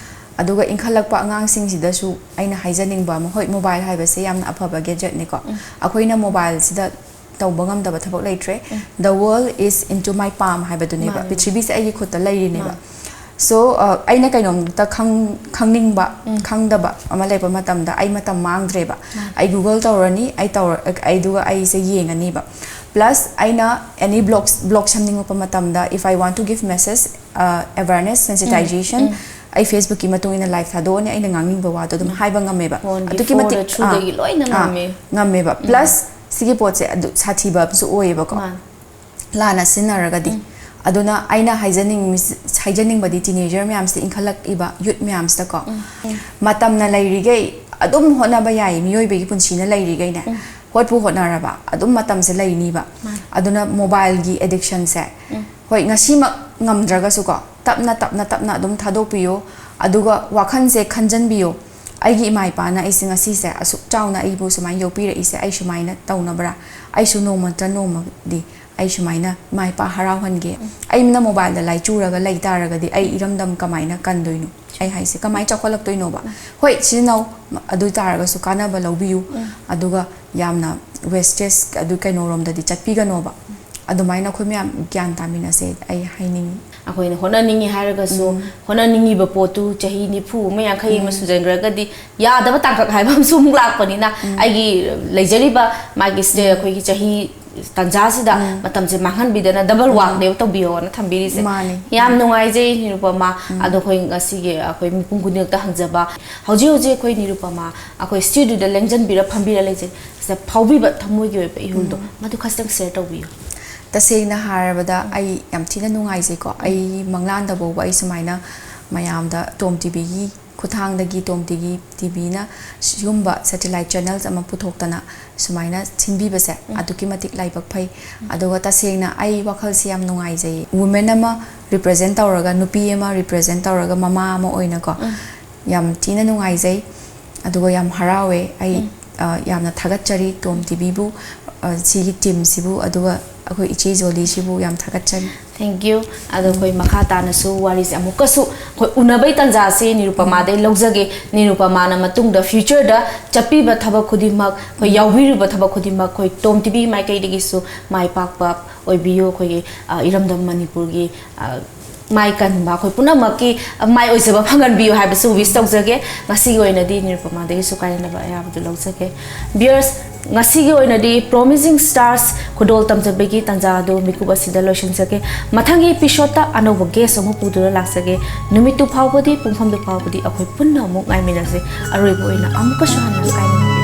ꯑꯗꯨꯒ ꯏꯟꯈꯠꯂꯛꯄ ꯑꯉꯥꯡꯁꯤꯡꯁꯤꯗꯁꯨ ꯑꯩꯅ ꯍꯥꯏꯖꯅꯤꯡꯕ ꯑꯃ, ꯍꯣꯏ, mobile ꯍꯥꯏꯕꯁꯦ ꯌꯥꯝꯅ ꯑꯐꯕ gadget ꯅꯤꯀꯣ꯫ ꯑꯩꯈꯣꯏꯅ mobile ꯁꯤꯗ ꯇꯧꯕ ꯉꯝꯗꯕ ꯊꯕꯛ ꯂꯩꯇ꯭ꯔꯦ꯫ "The world is into my palm" ꯍꯥꯏꯕꯗꯨꯅꯦꯕ꯫ ꯃꯥꯅꯦ꯫ ꯄ꯭ꯔꯤꯊꯤꯕꯤꯁꯦ ꯑꯩꯒꯤ ꯈꯨꯠꯇ ꯂꯩꯔꯤꯅꯦꯕ꯫ ꯃꯥꯅꯦ꯫ So, ꯑ, ꯑꯩꯅ ꯀꯩꯅꯣꯝꯇ ꯈꯪ-, ꯈꯪꯅꯤꯡꯕ, ꯈꯪꯗꯕ ꯑꯃ ꯂꯩꯕ ꯃꯇꯝꯗ ꯑꯩ ꯃꯇꯝ ꯃꯥꯡꯗ꯭ꯔꯦꯕ꯫ ꯃꯥꯅꯦ꯫ ꯑꯩ Google ꯇꯧꯔꯅꯤ, ꯑꯩ ꯇꯧꯔ-, ꯑꯗꯨꯒ ꯑꯩꯁꯦ ꯌꯦꯡꯉꯅꯤꯕ꯫ Plus, ꯑꯩꯅ any blogs, blog ꯁꯦꯝꯅꯤꯡꯉꯛꯄ ꯃꯇꯝꯗ, if I want to give message, ꯑ, awareness, sensitization, ꯑꯩ Facebook ꯀꯤ ꯃꯇꯨꯡ ꯏꯟꯅ live ꯊꯥꯗꯣꯛꯑꯅꯤ, ꯑꯩꯅ ꯉꯥꯡꯅꯤꯡꯕ ꯋꯥꯗꯣ ꯑꯗꯨꯝ ꯍꯥꯏꯕ ꯉꯝꯃꯦꯕ꯫ Phone ꯒꯤ ꯑꯗꯨꯛꯀꯤ ꯃꯇꯤꯛ, phone ꯗ, through ꯑꯥ, ꯗꯒꯤ ꯂꯣꯏꯅ ꯑꯥ, ꯉꯝꯃꯦ꯫ ꯉꯝꯃꯦꯕ꯫ Plus, ꯁꯤꯒꯤ ꯄꯣꯠꯁꯦ ꯑꯗꯨ ꯁꯥꯊꯤꯕ ꯑꯃꯁꯨ ꯑꯣꯏꯌꯦꯕꯀꯣ꯫ ꯃꯥꯅꯦ꯫ ꯂꯥꯟꯅ ꯁꯤꯖꯤꯟꯅꯔꯒꯗꯤ꯫ ꯑꯗꯨꯅ ꯑꯩꯅ ꯍꯥꯏꯖꯅꯤꯡ ꯍꯥꯏꯖꯅꯤꯡꯕꯗꯤ teenager ꯃꯌꯥꯝꯁꯤꯗ, ꯏꯟꯈꯠꯂꯛꯏꯕ youth ꯃꯌꯥꯝꯁꯤꯗꯀꯣ, ꯃꯇꯝꯅ ꯂꯩꯔꯤꯈꯩ ꯑꯗꯨꯝ ꯍꯣꯠꯅꯕ ꯌꯥꯏ꯫ ꯃꯤꯑꯣꯏꯕꯒꯤ ꯄꯨꯟꯁꯤꯅ ꯂꯩꯔꯤꯈꯩꯅꯦ, ꯍꯣꯠꯄꯨ ꯍꯣꯠꯅꯔꯕ ꯑꯗꯨꯝ ꯃꯇꯝꯁꯦ ꯂꯩꯅꯤꯕ꯫ ꯑꯗꯨꯅ mobileꯒꯤ addictionꯁꯦ, ꯍꯣꯏ, ꯉꯁꯤꯃꯛ ꯉꯝꯗ꯭ꯔꯒꯁꯨꯀꯣ, ꯇꯞꯅ ꯇꯞꯅ ꯇꯞꯅ ꯑꯗꯨꯝ ꯊꯥꯗꯣꯛꯄꯤꯌꯨ꯫ ꯑꯗꯨꯒ ꯋꯥꯈꯜꯁꯦ ꯈꯟꯖꯟꯕꯤꯌꯨ, "ꯑꯩꯒꯤ ꯏꯃꯥ ꯏꯄꯥꯅ ꯑꯩꯁꯦ ꯉꯁꯤꯁꯦ ꯑꯁꯨꯛ ꯆꯥꯎꯅ ꯑꯩꯕꯨ ꯁꯨꯃꯥꯏꯅ ꯌꯣꯛꯄꯤꯔꯛꯏꯁꯦ, ꯑꯩ ꯁꯨꯃꯥꯏꯅ ꯇꯧꯅꯕ꯭ꯔꯥ? ꯑꯩꯁꯨ ꯅꯣꯡꯃ ꯅꯠꯇ꯭ꯔ ꯅꯣꯡꯃꯗꯤ ꯑꯩ ꯁꯨꯃꯥꯏꯅ ꯏꯃꯥ ꯏꯄꯥ ꯍꯔꯥꯎꯍꯟꯒꯦ꯫ ꯑꯩꯅ mobileꯗ ꯂꯥꯏꯆꯨꯔꯒ ꯂꯩ ꯇꯥꯔꯒꯗꯤ ꯑꯩ ꯏꯔꯝꯗꯝ ꯀꯃꯥꯏꯅ ꯀꯟꯗꯣꯏꯅꯣ? ꯑꯩ ꯍꯥꯏꯁꯦ ꯀꯃꯥꯏꯅ ꯆꯥꯎꯈꯠꯂꯛꯇꯣꯏꯅꯣꯕ?" ꯍꯣꯏ, ꯁꯤꯖꯤꯟꯅꯧ, ꯑꯗꯨ ꯑꯣꯏ ꯇꯥꯔꯒꯁꯨ ꯀꯥꯟꯅꯕ ꯂꯧꯕꯤꯌꯨ꯫ ꯑꯗꯨꯒ ꯌꯥꯝꯅ wastage ꯑꯗꯨ ꯀꯩꯅꯣꯔꯣꯝꯗꯗꯤ ꯆꯠꯄꯤꯒꯅꯣꯕ꯫ ꯑꯗꯨꯃꯥꯏꯅ ꯑꯩꯈꯣꯏ ꯃꯌꯥꯝ ꯒ꯭ꯌꯥꯟ ꯇꯥꯃꯤꯟꯅꯁꯦ ꯑꯩ ꯍꯥꯏꯅꯤꯡꯉꯤ꯫ ꯑꯩꯈꯣꯏꯅ ꯍꯣꯠꯅꯅꯤꯡꯉꯤ ꯍꯥꯏꯔꯒꯁꯨ, ꯍꯣꯠꯅꯅꯤꯡꯉꯤꯕ ꯄꯣꯠꯇꯨ ꯆꯍꯤ ꯅꯤꯐꯨ ꯑꯃ, ꯌꯥꯡꯈꯩ ꯑꯃ ꯁꯨꯖꯟꯈ꯭ꯔꯒꯗꯤ ꯌꯥꯗꯕ ꯇꯥꯡꯀꯛ ꯍꯥꯏꯕ ꯑꯃꯁꯨ ꯑꯃꯨꯛ ꯂꯥꯛꯄꯅꯤꯅ, ꯑꯩꯒꯤ ꯂꯩꯖꯔꯤꯕ ꯃꯥꯒꯤ ꯁ꯭ꯇꯦ-, ꯑꯩꯈꯣꯏꯒꯤ ꯆꯍꯤ ꯇꯥꯟꯖꯥꯁꯤꯗ ꯃꯇꯝꯁꯦ ꯃꯥꯡꯍꯟꯕꯤꯗꯅ double workꯅꯦꯕ ꯇꯧꯕꯤꯌꯣꯅ ꯊꯝꯕꯤꯔꯤꯁꯦ꯫ ꯃꯥꯅꯤ꯫ ꯌꯥꯝ ꯅꯨꯡꯉꯥꯏꯖꯩ ꯅꯤꯔꯨꯄꯃꯥ꯫ ꯑꯗꯣ ꯑꯩꯈꯣꯏ ꯉꯁꯤꯒꯤ ꯑꯩꯈꯣꯏ ꯃꯤꯄꯨꯝ ꯈꯨꯗꯤꯡꯃꯛꯇ ꯍꯪꯖꯕ, ꯍꯧꯖꯤꯛ ꯍꯧꯖꯤꯛ ꯑꯩꯈꯣꯏ ꯅꯤꯔꯨꯄꯃꯥ ꯑꯩꯈꯣꯏ studioꯗ ꯂꯦꯡꯖꯟꯕꯤꯔ ꯐꯝꯕꯤꯔ ꯂꯩꯖꯩ꯫ ꯁꯤꯗ ꯐꯥꯎꯕꯤꯕ ꯊꯃꯣꯏꯒꯤ ꯑꯣꯏꯕ ꯏꯍꯨꯜꯗꯣ, ꯃꯗꯨ ꯈꯖꯤꯛꯇꯪ share ꯇꯧꯕꯤꯌꯨ꯫ ꯇꯁꯦꯡꯅ ꯍꯥꯏꯔꯕꯗ ꯑꯩ ꯌꯥꯝ ꯊꯤꯅ ꯅꯨꯡꯉꯥꯏꯖꯩꯀꯣ꯫ ꯑꯩ ꯃꯪꯂꯥꯟꯗ ꯐꯥꯎꯕ ꯑꯩ ꯁꯨꯃꯥꯏꯅ ꯃꯌꯥꯝꯗ ꯇꯣꯝ ꯇꯤꯚꯤꯒꯤ ꯈꯨꯠꯊꯥꯡꯗꯒꯤ, ꯇꯣꯝ ꯇꯤꯚꯤ, ꯇꯤꯚꯤꯅ ꯁꯤꯒꯨꯝꯕ satellite channels ꯑꯃ ꯄꯨꯊꯣꯛꯇꯅ ꯁꯨꯃꯥꯏꯅ ꯁꯤꯟꯕꯤꯕꯁꯦ ꯑꯗꯨꯛꯀꯤ ꯃꯇꯤꯛ ꯂꯥꯏꯕꯛ ꯐꯩ꯫ ꯑꯗꯨꯒ ꯇꯁꯦꯡꯅ ꯑꯩ ꯋꯥꯈꯜꯁꯦ ꯌꯥꯝ ꯅꯨꯡꯉꯥꯏꯖꯩ꯫ Women ꯑꯃ represent ꯇꯧꯔꯒ, ꯅꯨꯄꯤ ꯑꯃ represent ꯇꯧꯔꯒ, ꯃꯃꯥ ꯑꯃ ꯑꯣꯏꯅꯀꯣ, ꯌꯥꯝ ꯊꯤꯅ ꯅꯨꯡꯉꯥꯏꯖꯩ꯫ ꯑꯗꯨꯒ ꯌꯥꯝ ꯍꯔꯥꯎꯋꯦ꯫ ꯑꯩ, ꯑ, ꯌꯥꯝꯅ ꯊꯥꯒꯠꯆꯔꯤ ꯇꯣꯝ ꯇꯤꯚꯤꯕꯨ, ꯑ, ꯁꯤꯒꯤ teamꯁꯤꯕꯨ, ꯑꯗꯨꯒ ꯑꯩꯈꯣꯏ ꯏꯆꯦ ꯖꯣꯂꯤꯁꯤꯕꯨ ꯌꯥꯝ ꯊꯥꯒꯠꯆꯔꯤ꯫ Thank you꯫ ꯑꯗꯣ ꯑꯩꯈꯣꯏ ꯃꯈꯥ ꯇꯥꯅꯁꯨ ꯋꯥꯔꯤꯁꯦ ꯑꯃꯨꯛꯀꯁꯨ ꯑꯩꯈꯣꯏ ꯎꯅꯕꯩ ꯇꯥꯟꯖꯥꯁꯦ ꯅꯤꯔꯨꯄꯃꯥꯗꯩ ꯂꯧꯖꯒꯦ꯫ ꯅꯤꯔꯨꯄꯃꯥꯅ ꯃꯇꯨꯡꯗ futureꯗ ꯆꯠꯄꯤꯕ ꯊꯕꯛ ꯈꯨꯗꯤꯡꯃꯛ, ꯑꯩꯈꯣꯏ ꯌꯥꯎꯕꯤꯔꯤꯕ ꯊꯕꯛ ꯈꯨꯗꯤꯡꯃꯛ, ꯑꯩꯈꯣꯏ ꯇꯣꯝ ꯇꯤꯚꯤ ꯃꯥꯏꯀꯩꯗꯒꯤꯁꯨ ꯃꯥꯏ ꯄꯥꯛꯄ ꯑꯣꯏꯕꯤꯌꯨ꯫ ꯑꯩꯈꯣꯏꯒꯤ, ꯑ, ꯏꯔꯝꯗꯝ ꯃꯅꯤꯄꯨꯔꯒꯤ, ꯑ, ꯃꯥꯏ ꯀꯟꯕ ꯑꯩꯈꯣꯏ ꯄꯨꯝꯅꯃꯛꯀꯤ ꯃꯥꯏ ꯑꯣꯏꯖꯕ ꯐꯪꯍꯟꯕꯤꯌꯨ ꯍꯥꯏꯕꯁꯨ wish ꯇꯧꯖꯒꯦ꯫ ꯉꯁꯤꯒꯤ ꯑꯣꯏꯅꯗꯤ ꯅꯤꯔꯨꯄꯃꯥꯗꯒꯤꯁꯨ ꯀꯥꯏꯅꯅꯕ ꯑꯌꯥꯕꯗꯨ ꯂꯧꯖꯒꯦ꯫ Viewers, ꯉꯁꯤꯒꯤ ꯑꯣꯏꯅꯗꯤ Promising Stars ꯈꯨꯗꯣꯜ ꯇꯝꯖꯕꯒꯤ ꯇꯥꯟꯖꯥ ꯑꯗꯨ ꯃꯤꯀꯨꯞ ꯑꯁꯤꯗ ꯂꯣꯏꯁꯤꯟꯖꯒꯦ꯫ ꯃꯊꯪꯒꯤ episodeꯇ ꯑꯅꯧꯕ guest ꯑꯃ ꯄꯨꯗꯨꯅ ꯂꯥꯛꯆꯒꯦ꯫ ꯅꯨꯃꯤꯠꯇꯨ ꯐꯥꯎꯕꯗꯤ, ꯄꯨꯡꯐꯝꯗꯨ ꯐꯥꯎꯕꯗꯤ ꯑꯩꯈꯣꯏ ꯄꯨꯟꯅ ꯑꯃꯨꯛ ꯉꯥꯏꯃꯤꯟꯅꯁꯦ꯫ ꯑꯔꯣꯏꯕ ꯑꯣꯏꯅ ꯑꯃꯨꯛꯀꯁꯨ ꯍꯟꯅ ꯀꯥꯏꯅꯅꯕ